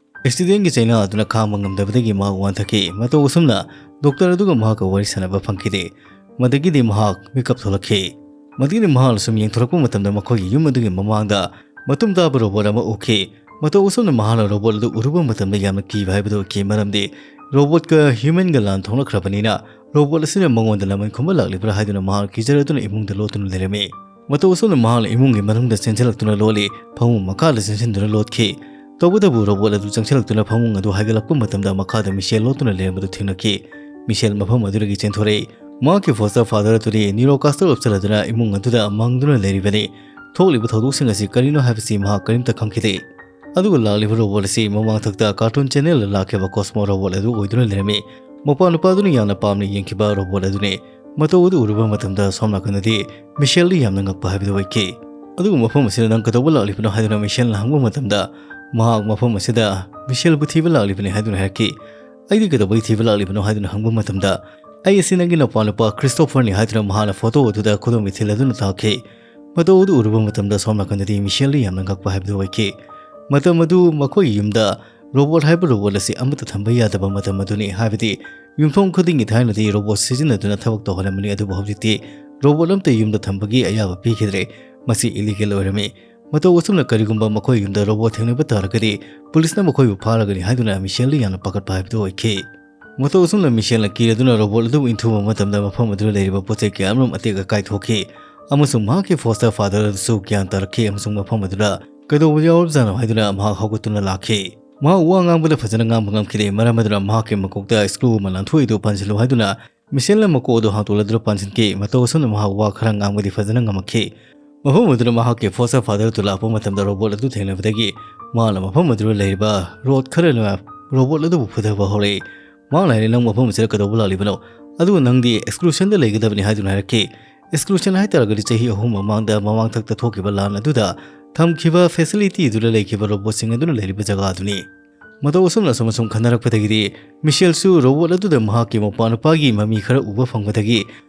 ꯑꯦꯛꯁꯤꯗꯦꯟꯒꯤ ꯆꯩꯅꯥ ꯑꯗꯨꯅ ꯈꯥꯡꯕ ꯉꯝꯗꯕꯗꯒꯤ ꯃꯍꯥꯛ ꯋꯥꯟꯊꯈꯤ꯫ ꯃꯇꯧ ꯑꯁꯨꯝꯅ ꯗꯣꯛꯇꯔ ꯑꯗꯨꯒ ꯃꯍꯥꯛꯀ ꯋꯥꯔꯤ ꯁꯥꯟꯅꯕ ꯐꯪꯈꯤꯗꯦ꯫ ꯃꯗꯒꯤꯗꯤ ꯃꯍꯥꯛ ꯃꯤꯀꯞ ꯊꯣꯛꯂꯛꯈꯤ꯫ ꯃꯗꯒꯤꯗꯤ ꯃꯍꯥꯛꯅ ꯁꯨꯝ ꯌꯦꯡꯊꯣꯔꯛꯄ ꯃꯇꯝꯗ ꯃꯈꯣꯏꯒꯤ ꯌꯨꯝ ꯑꯗꯨꯒꯤ ꯃꯃꯥꯡꯗ ꯃꯇꯨꯝ ꯇꯥꯕ ꯔꯣꯕꯣꯠ ꯑꯃ ꯎꯈꯤ꯫ ꯃꯇꯧ ꯑꯁꯨꯝꯅ ꯃꯍꯥꯛꯅ ꯔꯣꯕꯣꯠ ꯑꯗꯨ ꯎꯔꯨꯕ ꯃꯇꯝꯗ ꯌꯥꯝꯅ ꯀꯤꯕ ꯍꯥꯏꯕꯗꯨ ꯑꯣꯏꯈꯤ, ꯃꯔꯝꯗꯤ ꯔꯣꯕꯣꯠꯀ ꯍ꯭ꯌꯨꯃꯦꯟꯒ ꯂꯥꯟ ꯊꯣꯛꯅꯈ꯭ꯔꯕꯅꯤꯅ ꯔꯣꯕꯣꯠ ꯑꯁꯤꯅ ꯃꯉꯣꯟꯗ ꯂꯃꯟ ꯈꯨꯝꯕ ꯂꯥꯛꯂꯤꯕ꯭ꯔꯥ ꯍꯥꯏꯗꯨꯅ ꯃꯍꯥꯛ ꯀꯤꯖꯔꯗꯨꯅ ꯏꯃꯨꯡꯗ ꯂꯣꯠꯇꯨꯅ ꯂꯩꯔꯝꯃꯤ꯫ ꯃꯇꯧ ꯑꯁꯨꯝꯅ ꯃꯍꯥꯛꯅ ꯏꯃꯨꯡꯒꯤ ꯃꯅꯨꯡꯗ ꯆꯦꯟꯁꯤꯜꯂꯛꯇꯨꯅ ꯂꯣꯠꯂꯤ, ꯐꯃꯨꯡ ꯃꯈꯥꯗ ꯆꯦꯟꯁꯤꯟꯗꯨꯅ ꯂꯣꯠꯈꯤ꯫ ꯇꯧꯕꯇꯕꯨ ꯔꯣꯕꯣꯠ ꯑꯗꯨ ꯆꯪꯁꯤꯜꯂꯛꯇꯨꯅ ꯐꯃꯨꯡ ꯑꯗꯨ ꯍꯥꯏꯒꯠꯂꯛꯄ ꯃꯇꯝꯗ ꯃꯈꯥꯗ ꯃꯤꯁꯦꯜ ꯂꯣꯠꯇꯨꯅ ꯂꯩꯔꯝꯕꯗꯨ ꯊꯦꯡꯅꯈꯤ꯫ ꯃꯤꯁꯦꯜ ꯃꯐꯝ ꯑꯗꯨꯗꯒꯤ ꯆꯦꯟꯊꯣꯔꯛꯏ꯫ ꯃꯍꯥꯛꯀꯤ ꯐꯣꯁꯇꯔ ꯐꯥꯗꯔ ꯑꯗꯨꯗꯤ ꯅ꯭ꯌꯨꯔꯣꯀꯥꯁꯇꯔ ꯎꯞꯆꯜꯂꯗꯨꯅ ꯏꯃꯨꯡ ꯑꯗꯨꯗ ꯃꯪꯗꯨꯅ ꯂꯩꯔꯤꯕꯅꯤ꯫ ꯊꯣꯛꯂꯤꯕ ꯊꯧꯗꯣꯛꯁꯤꯡ ꯑꯁꯤ ꯀꯔꯤꯅꯣ ꯍꯥꯏꯕꯁꯤ ꯃꯍꯥꯛ ꯀꯔꯤꯝꯇ ꯈꯪꯈꯤꯗꯦ꯫ ꯑꯗꯨꯒ ꯂꯥꯛꯂꯤꯕ ꯔꯣꯕꯣꯠ ꯑꯁꯤ ꯃꯃꯥꯡꯊꯛꯇ ꯀꯥꯔꯇꯨꯟ ꯆꯦꯅꯦꯜꯗ ꯂꯥꯛꯈꯤꯕ ꯀꯣꯁꯃꯣ ꯔꯣꯕꯣꯠ ꯑꯗꯨ ꯑꯣꯏꯗꯨꯅ ꯂꯩꯔꯝꯃꯤ꯫ ꯃꯄꯥ ꯅꯨꯄꯥꯗꯨꯅ ꯌꯥꯝꯅ ꯄꯥꯝꯅ ꯌꯦꯡꯈꯤꯕ ꯔꯣꯕꯣꯠ ꯑꯗꯨꯅꯤ꯫ ꯃꯇꯧ ꯑꯗꯨ ꯎꯔꯨꯕ ꯃꯇꯝꯗ ꯁꯣꯝ ꯅꯥꯀꯟꯗꯗꯤ ꯃꯤꯁꯦꯜꯗꯤ ꯌꯥꯝꯅ ꯉꯛꯄ ꯍꯥꯏꯕꯗꯨ ꯑꯣꯏꯈꯤ꯫ ꯑꯗꯨꯒ ꯃꯐꯝ ꯑꯁꯤꯗ ꯅꯪ ꯀꯩꯗꯧꯕ ꯂꯥꯛꯂꯤꯕꯅꯣ ꯍꯥꯏꯗꯨꯅ ꯃꯤꯁꯦꯜꯅ ꯍꯪꯕ ꯃꯇꯝꯗ ꯃꯍꯥꯛ ꯃꯐꯝ ꯑꯁꯤꯗ ꯃꯤꯁꯦꯜꯕꯨ ꯊꯤꯕ ꯂꯥꯛꯂꯤꯕꯅꯤ ꯍꯥꯏꯗꯨꯅ ꯍꯥꯏꯔꯛꯈꯤ꯫ ꯑꯩꯗꯤ ꯀꯩꯗꯧꯕꯒꯤ ꯊꯤꯕ ꯂꯥꯛꯂꯤꯕꯅꯣ ꯍꯥꯏꯗꯨꯅ ꯍꯪꯕ ꯃꯇꯝꯗ ꯑꯩ ꯑꯁꯤ ꯅꯪꯒꯤ ꯅꯄꯥ ꯅꯨꯄꯥ ꯈ꯭ꯔꯤꯁꯇꯣꯐꯔꯅꯤ ꯍꯥꯏꯗꯨꯅ ꯃꯍꯥꯛꯅ ꯐꯣꯇꯣ ꯑꯗꯨꯗ ꯈꯨꯗꯣꯝꯕꯤ ꯊꯤꯜꯂꯗꯨꯅ ꯇꯥꯛꯈꯤ꯫ ꯃꯇꯧ ꯑꯗꯨ ꯎꯔꯨꯕ ꯃꯇꯝꯗ ꯁꯣꯝ ꯅꯥꯀꯟꯗꯗꯤ ꯃꯤꯁꯦꯜꯗꯤ ꯌꯥꯝꯅ ꯉꯛꯄ ꯍꯥꯏꯕꯗꯨ ꯑꯣꯏꯈꯤ꯫ ꯃꯇꯝ ꯑꯗꯨ ꯃꯈꯣꯏꯒꯤ ꯌꯨꯝꯗ ꯔꯣꯕꯣꯠ ꯍꯥꯏꯕ ꯔꯣꯕꯣꯠ ꯑꯁꯤ ꯑꯃꯠꯇ ꯊꯝꯕ ꯌꯥꯗꯕ ꯃꯇꯝ ꯑꯗꯨꯅꯤ꯫ ꯍꯥꯏꯕꯗꯤ ꯌꯨꯝꯊꯣꯡ ꯈꯨꯗꯤꯡꯒꯤ ꯊꯥꯏꯅꯗꯤ ꯔꯣꯕꯣꯠ ꯁꯤꯖꯤꯟꯅꯗꯨꯅ ꯊꯕꯛ ꯇꯧꯍꯜꯂꯝꯕꯅꯤ, ꯑꯗꯨꯕꯨ ꯍꯧꯖꯤꯛꯇꯤ ꯔꯣꯕꯣꯠ ꯑꯃꯠꯇ ꯌꯨꯝꯗ ꯊꯝꯕꯒꯤ ꯑꯌꯥꯕ ꯄꯤꯈꯤꯗ꯭ꯔꯦ꯫ ꯃꯁꯤ ꯏꯂꯤꯒꯦꯜ ꯑꯣꯏꯔꯝꯃꯤ꯫ ꯃꯇꯧ ꯑꯁꯨꯝꯅ ꯀꯔꯤꯒꯨꯝꯕ ꯃꯈꯣꯏ ꯌꯨꯝꯗ ꯔꯣꯕꯣꯠ ꯊꯦꯡꯅꯕ ꯇꯥꯔꯒꯗꯤ ꯄꯨꯂꯤꯁꯅ ꯃꯈꯣꯏꯕꯨ ꯐꯥꯔꯒꯅꯤ ꯍꯥꯏꯗꯨꯅ ꯃꯤꯁꯦꯜꯗꯤ ꯌꯥꯝꯅ ꯄꯥꯈꯠꯄ ꯍꯥꯏꯕꯗꯨ ꯑꯣꯏꯈꯤ꯫ ꯃꯇꯧ ꯑꯁꯨꯝꯅ ꯃꯤꯁꯦꯜꯅ ꯀꯤꯔꯗꯨꯅ ꯔꯣꯕꯣꯠ ꯑꯗꯨꯕꯨ ꯏꯟꯊꯨꯕ ꯃꯇꯝꯗ ꯃꯐꯝ ꯑꯗꯨꯗ ꯂꯩꯔꯤꯕ ꯄꯣꯠ ꯆꯩ ꯀꯌꯥ ꯑꯃꯔꯣꯝ ꯑꯇꯦꯛ ꯑꯀꯥꯏ ꯊꯣꯛꯈꯤ, ꯑꯃꯁꯨꯡ ꯃꯍꯥꯛꯀꯤ ꯐꯣꯁꯇꯔ ꯐꯥꯗꯔ ꯑꯗꯨꯁꯨ ꯒ꯭ꯌꯥꯟ ꯇꯥꯔꯛꯈꯤ ꯑꯃꯁꯨꯡ ꯃꯐꯝ ꯑꯗꯨꯗ ꯀꯩꯗꯧꯕ ꯌꯥꯎꯔꯕꯖꯥꯠꯅꯣ ꯍꯥꯏꯗꯨꯅ ꯃꯍꯥꯛ ꯍꯧꯒꯠꯇꯨꯅ ꯂꯥꯛꯈꯤ꯫ ꯃꯍꯥꯛ ꯋꯥ ꯉꯥꯡꯕꯗ ꯐꯖꯅ ꯉꯥꯡꯕ ꯉꯝꯈꯤꯗꯦ, ꯃꯔꯝ ꯑꯗꯨꯅ ꯃꯍꯥꯛꯀꯤ ꯃꯀꯣꯛꯇ ꯁ꯭ꯀ꯭ꯔꯨ ꯑꯃ ꯂꯥꯟꯊꯣꯛꯏꯗꯨ ꯄꯥꯟꯁꯤꯜꯂꯨ ꯍꯥꯏꯗꯨꯅ ꯃꯤꯁꯦꯜꯅ ꯃꯀꯣꯛ ꯑꯗꯨ ꯍꯥꯡꯗꯣꯛꯂꯗꯨꯅ ꯄꯥꯟꯁꯤꯟꯈꯤ꯫ ꯃꯇꯧ ꯑꯁꯨꯝꯅ ꯃꯍꯥꯛ ꯋꯥ ꯈꯔ ꯉꯥꯡꯕꯗꯤ ꯐꯖꯅ ꯉꯝꯃꯛꯈꯤ꯫ ꯃꯐꯝ ꯑꯗꯨꯗ ꯃꯍꯥꯛꯀꯤ ꯐꯣꯁꯇꯔ ꯐꯥꯗꯔ ꯑꯗꯨ ꯂꯥꯛꯄ ꯃꯇꯝꯗ ꯔꯣꯕꯣꯠ ꯑꯗꯨ ꯊꯦꯡꯅꯕꯗꯒꯤ ꯃꯍꯥꯛꯅ ꯃꯐꯝ ꯑꯗꯨꯗ ꯂꯩꯔꯤꯕ ꯔꯣꯠ ꯈꯔꯅ ꯔꯣꯕꯣꯠ ꯑꯗꯨꯕꯨ ꯐꯨꯊꯕ ꯍꯧꯔꯛꯏ꯫ ꯃꯍꯥꯛꯅ ꯍꯥꯏꯔꯤ, "ꯅꯪ ꯃꯐꯝ ꯑꯁꯤꯗ ꯀꯩꯗꯧꯕ ꯂꯥꯛꯂꯤꯕꯅꯣ? ꯑꯗꯨꯒ ꯅꯪꯗꯤ ꯑꯦꯛꯁꯀ꯭ꯂꯨꯁꯟꯗ ꯂꯩꯒꯗꯕꯅꯤ" ꯍꯥꯏꯗꯨꯅ ꯍꯥꯏꯔꯛꯈꯤ꯫ ꯑꯦꯛꯁꯀ꯭ꯂꯨꯁꯟ ꯍꯥꯏꯇꯥꯔꯒꯗꯤ ꯆꯍꯤ ꯑꯍꯨꯝ ꯃꯃꯥꯡꯗ ꯃꯃꯥꯡꯊꯛꯇ ꯊꯣꯛꯈꯤꯕ ꯂꯥꯟ ꯑꯗꯨꯗ ꯊꯝꯈꯤꯕ ꯐꯦꯁꯤꯂꯤꯇꯤ ꯑꯗꯨꯗ ꯂꯩꯈꯤꯕ ꯔꯣꯕꯣꯠꯁꯤꯡ ꯑꯗꯨꯅ ꯂꯩꯔꯤꯕ ꯖꯒꯥ ꯑꯗꯨꯅꯤ꯫ ꯃꯇꯧ ꯑꯁꯨꯝꯅ ꯑꯁꯨꯝ ꯑꯁꯨꯝ ꯈꯟꯅꯔꯛꯄꯗꯒꯤꯗꯤ ꯃꯤꯁꯦꯜꯁꯨ ꯔꯣꯕꯣꯠ ꯑꯗꯨꯗ ꯃꯍꯥꯛꯀꯤ ꯃꯄꯥ ꯅꯨꯄꯥꯒꯤ ꯃꯃꯤ ꯈꯔ ꯎꯕ ꯐꯪꯕꯗꯒꯤ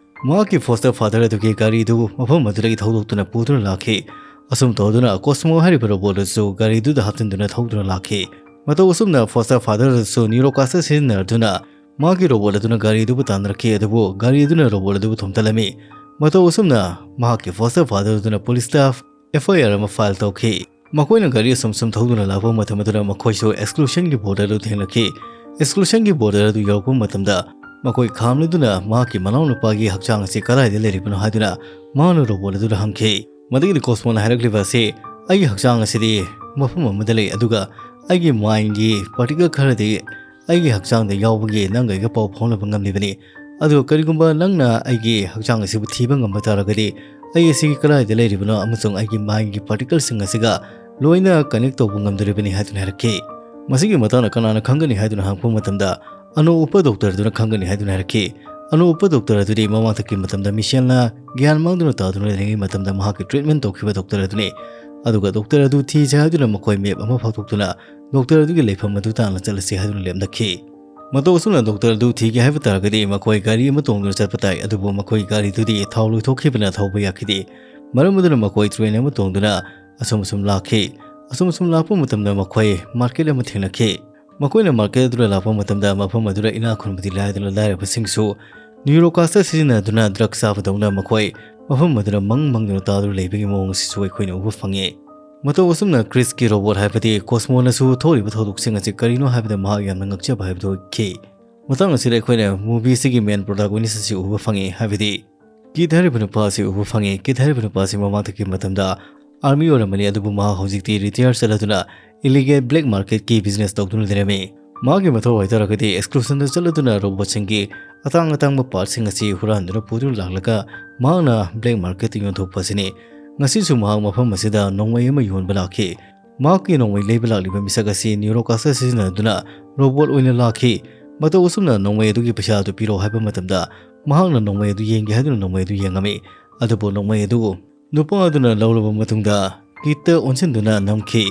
ꯃꯍꯥꯛꯀꯤ ꯐꯣꯁꯇꯔ ꯐꯥꯗꯔ ꯑꯗꯨꯒꯤ ꯒꯥꯔꯤꯗꯨ ꯃꯐꯝ ꯑꯗꯨꯗꯒꯤ ꯊꯧꯗꯣꯛꯇꯨꯅ ꯄꯨꯗꯨꯅ ꯂꯥꯛꯈꯤ꯫ ꯑꯁꯨꯝ ꯇꯧꯗꯨꯅ ꯀꯣꯁꯃꯣ ꯍꯥꯏꯔꯤꯕ ꯔꯣꯕꯣꯠ ꯑꯗꯨꯁꯨ ꯒꯥꯔꯤꯗꯨꯗ ꯍꯥꯞꯆꯤꯟꯗꯨꯅ ꯊꯧꯗꯨꯅ ꯂꯥꯛꯈꯤ꯫ ꯃꯇꯧ ꯑꯁꯨꯝꯅ foster father ꯑꯗꯨꯁꯨ neurocaster ꯁꯤꯖꯤꯟꯅꯗꯨꯅ ꯃꯍꯥꯛꯀꯤ robot ꯑꯗꯨꯅ ꯒꯥꯔꯤ ꯑꯗꯨꯕꯨ ꯇꯥꯟꯅꯔꯛꯈꯤ, ꯑꯗꯨꯕꯨ ꯒꯥꯔꯤ ꯑꯗꯨꯅ robot ꯑꯗꯨꯕꯨ ꯊꯣꯝꯇꯠꯂꯝꯃꯤ꯫ ꯃꯇꯧ ꯑꯁꯨꯝꯅ ꯃꯍꯥꯛꯀꯤ foster father ꯑꯗꯨꯅ police ꯇ F I R ꯑꯃ file ꯇꯧꯈꯤ꯫ ꯃꯈꯣꯏꯅ ꯒꯥꯔꯤ ꯑꯁꯨꯝ ꯁꯨꯝ ꯊꯧꯗꯨꯅ ꯂꯥꯛꯄ ꯃꯇꯝ ꯑꯗꯨꯗ ꯃꯈꯣꯏꯁꯨ exclusion ꯒꯤ border ꯑꯗꯨ ꯊꯦꯡꯅꯈꯤ꯫ Exclusion ꯒꯤ border ꯑꯗꯨ ꯌꯧꯔꯛꯄ ꯃꯇꯝꯗ ꯃꯈꯣꯏ ꯈꯥꯝꯂꯗꯨꯅ ꯃꯍꯥꯛꯀꯤ ꯃꯅꯥꯎꯅꯨꯄꯥꯒꯤ ꯍꯛꯆꯥꯡ ꯑꯁꯤ ꯀꯗꯥꯏꯗ ꯂꯩꯔꯤꯕꯅꯣ ꯍꯥꯏꯗꯨꯅ ꯃꯍꯥꯛꯅ robot ꯑꯗꯨꯗ ꯍꯪꯈꯤ꯫ ꯃꯗꯨꯒꯤꯗꯤ Cosmo ꯅ ꯍꯥꯏꯔꯛꯂꯤꯕ ꯑꯁꯤ, "ꯑꯩꯒꯤ ꯍꯛꯆꯥꯡ ꯑꯁꯤꯗꯤ ꯃꯐꯝ ꯑꯃꯗ ꯂꯩ, ꯑꯗꯨꯒ ꯑꯩꯒꯤ mind ꯒꯤ particle ꯈꯔꯗꯤ ꯑꯩꯒꯤ ꯍꯛꯆꯥꯡꯗ ꯌꯥꯎꯕꯒꯤ ꯅꯪꯒ ꯑꯩꯒ ꯄꯥꯎ ꯐꯥꯎꯅꯕ ꯉꯝꯂꯤꯕꯅꯤ꯫ ꯑꯗꯨꯒ ꯀꯔꯤꯒꯨꯝꯕ ꯅꯪꯅ ꯑꯩꯒꯤ ꯍꯛꯆꯥꯡ ꯑꯁꯤꯕꯨ ꯊꯤꯕ ꯉꯝꯕ ꯇꯥꯔꯒꯗꯤ, ꯑꯩ ꯑꯁꯤ ꯀꯗꯥꯏꯗ ꯂꯩꯔꯤꯕꯅꯣ ꯑꯃꯁꯨꯡ ꯑꯩꯒꯤ mind ꯒꯤ particle ꯁꯤꯡ ꯑꯁꯤꯒ ꯂꯣꯏꯅ connect ꯇꯧꯕ ꯉꯝꯗꯣꯔꯤꯕꯅꯤ" ꯍꯥꯏꯗꯨꯅ ꯍꯥꯏꯔꯛꯈꯤ꯫ ꯃꯁꯤꯒꯤ ꯃꯇꯥꯡꯗ ꯀꯅꯥꯅ ꯈꯪꯒꯅꯤ ꯍꯥꯏꯗꯨꯅ ꯍꯪꯂꯛꯄ ꯃꯇꯝꯗ, "ꯑꯅꯧ ꯎꯞꯄ doctor ꯑꯗꯨꯅ ꯈꯪꯒꯅꯤ" ꯍꯥꯏꯗꯨꯅ ꯍꯥꯏꯔꯛꯈꯤ꯫ ꯑꯅꯧ ꯎꯞꯄ doctor ꯑꯗꯨꯗꯤ ꯃꯃꯥꯡꯊꯛꯀꯤ ꯃꯇꯝꯗ Michelle ꯅ ꯒ꯭ꯌꯥꯟ ꯃꯥꯡꯗꯨꯅ ꯇꯥꯗꯨꯅ ꯂꯩꯔꯤꯉꯩ ꯃꯇꯝꯗ ꯃꯍꯥꯛꯀꯤ treatment ꯇꯧꯈꯤꯕ doctor ꯑꯗꯨꯅꯤ꯫ ꯑꯗꯨꯒ doctor ꯑꯗꯨ ꯊꯤꯁꯦ ꯍꯥꯏꯗꯨꯅ ꯃꯈꯣꯏ map ꯑꯃ ꯐꯥꯎꯊꯣꯛꯇꯨꯅ doctor ꯑꯗꯨꯒꯤ ꯂꯩꯐꯝ ꯑꯗꯨ ꯇꯥꯟꯅ ꯆꯠꯂꯁꯤ ꯍꯥꯏꯗꯨꯅ ꯂꯦꯞꯅꯈꯤ꯫ ꯃꯇꯧ ꯑꯁꯨꯝꯅ doctor ꯑꯗꯨ ꯊꯤꯒꯦ ꯍꯥꯏꯕ ꯇꯥꯔꯒꯗꯤ ꯃꯈꯣꯏ ꯒꯥꯔꯤ ꯑꯃ ꯇꯣꯡꯗꯨꯅ ꯆꯠꯄ ꯇꯥꯏ, ꯑꯗꯨꯕꯨ ꯃꯈꯣꯏ ꯒꯥꯔꯤꯗꯨꯗꯤ ꯊꯥꯎ ꯂꯣꯏꯊꯣꯛꯈꯤꯕꯅ ꯊꯧꯕ ꯌꯥꯈꯤꯗꯦ꯫ ꯃꯔꯝ ꯑꯗꯨꯅ ꯃꯈꯣꯏ train ꯑꯃ ꯇꯣꯡꯗꯨꯅ ꯑꯁꯨꯝ ꯑꯁꯨꯝ ꯂꯥꯛꯈꯤ꯫ ꯑꯁꯨꯝ ꯑꯁꯨꯝ ꯂꯥꯛꯄ ꯃꯇꯝꯗ ꯃꯈꯣꯏ market ꯑꯃ ꯊꯦꯡꯅꯈꯤ꯫ ꯃꯈꯣꯏꯅ market ꯑꯗꯨꯗ ꯂꯥꯛꯄ ꯃꯇꯝꯗ ꯃꯐꯝ ꯑꯗꯨꯗ ꯏꯅꯥꯛ ꯈꯨꯟꯕꯗꯤ ꯂꯥꯏꯗꯅ ꯂꯥꯏꯔꯕꯁꯤꯡꯁꯨ neurocaster ꯁꯤꯖꯤꯟꯅꯗꯨꯅ drug ꯆꯥꯕꯗꯧꯅ ꯃꯈꯣꯏ ꯃꯐꯝ ꯑꯗꯨꯗ ꯃꯪ ꯃꯪꯗꯨꯅ ꯇꯥꯗꯨꯅ ꯂꯩꯕꯒꯤ ꯃꯑꯣꯡ ꯑꯁꯤꯁꯨ ꯑꯩꯈꯣꯏꯅ ꯎꯕ ꯐꯪꯉꯤ꯫ ꯃꯇꯧ ꯑꯁꯨꯝꯅ Chris ꯀꯤ robot ꯍꯥꯏꯕꯗꯤ Cosmo ꯅꯁꯨ ꯊꯣꯛꯂꯤꯕ ꯊꯧꯗꯣꯛꯁꯤꯡ ꯑꯁꯤ ꯀꯔꯤꯅꯣ ꯍꯥꯏꯕꯗ ꯃꯍꯥꯛ ꯌꯥꯝꯅ ꯉꯛꯆꯕ ꯍꯥꯏꯕꯗꯨ ꯑꯣꯏꯈꯤ꯫ ꯃꯇꯥꯡ ꯑꯁꯤꯗ ꯑꯩꯈꯣꯏꯅ movie ꯁꯤꯒꯤ main protagonist ꯑꯁꯤ ꯎꯕ ꯐꯪꯉꯤ, ꯍꯥꯏꯕꯗꯤ Kit ꯍꯥꯏꯔꯤꯕ ꯅꯨꯄꯥ ꯑꯁꯤ ꯎꯕ ꯐꯪꯉꯤ꯫ Kit ꯍꯥꯏꯔꯤꯕ ꯅꯨꯄꯥ ꯑꯁꯤ ꯃꯃꯥꯡꯗꯒꯤ ꯃꯇꯝꯗ army ꯑꯣꯏꯔꯝꯕꯅꯤ, ꯑꯗꯨꯕꯨ ꯃꯍꯥꯛ ꯍꯧꯖꯤꯛꯇꯤ retire ꯆꯠꯂꯗꯨꯅ illegal black market ꯀꯤ business ꯇꯧꯗꯨꯅ ꯂꯩꯔꯝꯃꯤ꯫ ꯃꯍꯥꯛꯀꯤ ꯃꯊꯧ ꯍꯥꯏꯇꯥꯔꯒꯗꯤ exclusion ꯗ ꯆꯠꯂꯗꯨꯅ robot ꯁꯤꯡꯒꯤ ꯑꯇꯥꯡ ꯑꯇꯥꯡꯕ part ꯁꯤꯡ ꯑꯁꯤ ꯍꯨꯔꯥꯟꯗꯨꯅ ꯄꯨꯗꯨꯅ ꯂꯥꯛꯂꯒ ꯃꯍꯥꯛꯅ black market ꯇ ꯌꯣꯟꯊꯣꯛꯄ ꯑꯁꯤꯅꯤ꯫ ꯉꯁꯤꯁꯨ ꯃꯍꯥꯛ ꯃꯐꯝ ꯑꯁꯤꯗ ꯅꯣꯡꯃꯩ ꯑꯃ ꯌꯣꯟꯕ ꯂꯥꯛꯈꯤ꯫ ꯃꯍꯥꯛꯀꯤ ꯅꯣꯡꯃꯩ ꯂꯩꯕ ꯂꯥꯛꯂꯤꯕ ꯃꯤꯁꯛ ꯑꯁꯤ neurocaster ꯁꯤꯖꯤꯟꯅꯗꯨꯅ robot ꯑꯣꯏꯅ ꯂꯥꯛꯈꯤ꯫ ꯃꯇꯧ ꯑꯁꯨꯝꯅ ꯅꯣꯡꯃꯩ ꯑꯗꯨꯒꯤ ꯄꯩꯁꯥ ꯑꯗꯨ ꯄꯤꯔꯛꯑꯣ ꯍꯥꯏꯕ ꯃꯇꯝꯗ ꯃꯍꯥꯛꯅ ꯅꯣꯡꯃꯩ ꯑꯗꯨ ꯌꯦꯡꯒꯦ ꯍꯥꯏꯗꯨꯅ ꯅꯣꯡꯃꯩ ꯑꯗꯨ ꯌꯦꯡꯉꯝꯃꯤ꯫ ꯑꯗꯨꯕꯨ ꯅꯣꯡꯃꯩ ꯑꯗꯨ ꯅꯨꯄꯥ ꯑꯗꯨꯅ ꯂꯧꯔꯕ ꯃꯇꯨꯡꯗ Kit ꯇ ꯑꯣꯟꯁꯤꯟꯗꯨꯅ ꯅꯝꯈꯤ꯫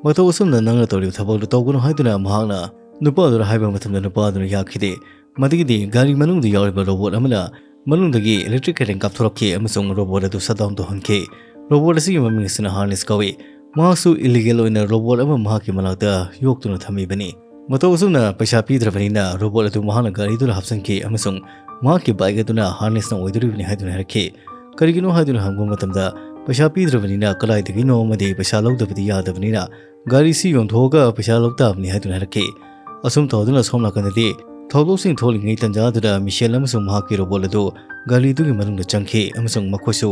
ꯃꯇꯧ ꯑꯁꯨꯝꯅ ꯅꯪꯅ ꯇꯧꯔꯤꯕ ꯊꯕꯛꯇꯨ ꯇꯧꯒꯅꯨ ꯍꯥꯏꯗꯨꯅ ꯃꯍꯥꯛꯅ ꯅꯨꯄꯥ ꯑꯗꯨꯗ ꯍꯥꯏꯕ ꯃꯇꯝꯗ ꯅꯨꯄꯥ ꯑꯗꯨꯅ ꯌꯥꯈꯤꯗꯦ꯫ ꯃꯗꯨꯒꯤꯗꯤ ꯒꯥꯔꯤ ꯃꯅꯨꯡꯗ ꯌꯥꯎꯔꯤꯕ robot ꯑꯃꯅ ꯃꯅꯨꯡꯗꯒꯤ electric current ꯀꯥꯞꯊꯣꯔꯛꯈꯤ ꯑꯃꯁꯨꯡ robot ꯑꯗꯨ shutdown ꯇꯧꯍꯟꯈꯤ꯫ Robot ꯑꯁꯤꯒꯤ ꯃꯃꯤꯡ ꯑꯁꯤꯅ Harness ꯀꯧꯏ꯫ ꯃꯍꯥꯛꯁꯨ ꯏꯂꯤꯒꯦꯜ ꯑꯣꯏꯅ ꯔꯣꯕꯣꯠ ꯑꯃ ꯃꯍꯥꯛꯀꯤ ꯃꯅꯥꯛꯇ ꯌꯣꯛꯇꯨꯅ ꯊꯝꯃꯤꯕꯅꯤ꯫ ꯃꯇꯧ ꯑꯁꯨꯝꯅ ꯄꯩꯁꯥ ꯄꯤꯗ꯭ꯔꯕꯅꯤꯅ ꯔꯣꯕꯣꯠ ꯑꯗꯨ ꯃꯍꯥꯛꯅ ꯒꯥꯔꯤꯗꯨꯗ ꯍꯥꯞꯆꯤꯟꯈꯤ ꯑꯃꯁꯨꯡ ꯃꯍꯥꯛꯀꯤ ꯕꯥꯏꯛ ꯑꯗꯨꯅ ꯍꯥꯔꯅꯦꯁꯅ ꯑꯣꯏꯗꯣꯔꯤꯕꯅꯤ ꯍꯥꯏꯗꯨꯅ ꯍꯥꯏꯔꯛꯈꯤ꯫ ꯀꯔꯤꯒꯤꯅꯣ ꯍꯥꯏꯗꯨꯅ ꯍꯪꯕ ꯃꯇꯝꯗ, ꯄꯩꯁꯥ ꯄꯤꯗ꯭ꯔꯕꯅꯤꯅ ꯀꯗꯥꯏꯗꯒꯤꯅꯣ ꯑꯃꯗꯤ ꯄꯩꯁꯥ ꯂꯧꯗꯕꯗꯤ ꯌꯥꯗꯕꯅꯤꯅ ꯒꯥꯔꯤꯁꯤ ꯌꯣꯟꯊꯣꯛꯑꯒ ꯄꯩꯁꯥ ꯂꯧ ꯇꯥꯕꯅꯤ ꯍꯥꯏꯗꯨꯅ ꯍꯥꯏꯔꯛꯈꯤ꯫ ꯑꯁꯨꯝ ꯇꯧꯗꯨꯅ ꯁꯣꯝ ꯅꯥꯀꯟꯗꯗꯤ ꯊꯧꯗꯣꯛꯁꯤꯡ ꯊꯣꯛꯂꯤꯉꯩ ꯇꯟꯖꯥꯗꯨꯗ ꯃꯤꯁꯦꯜ ꯑꯃꯁꯨꯡ ꯃꯍꯥꯛꯀꯤ ꯔꯣꯕꯣꯠ ꯑꯗꯨ ꯒꯥꯔꯤꯗꯨꯒꯤ ꯃꯅꯨꯡꯗ ꯆꯪꯈꯤ ꯑꯃꯁꯨꯡ ꯃꯈꯣꯏꯁꯨ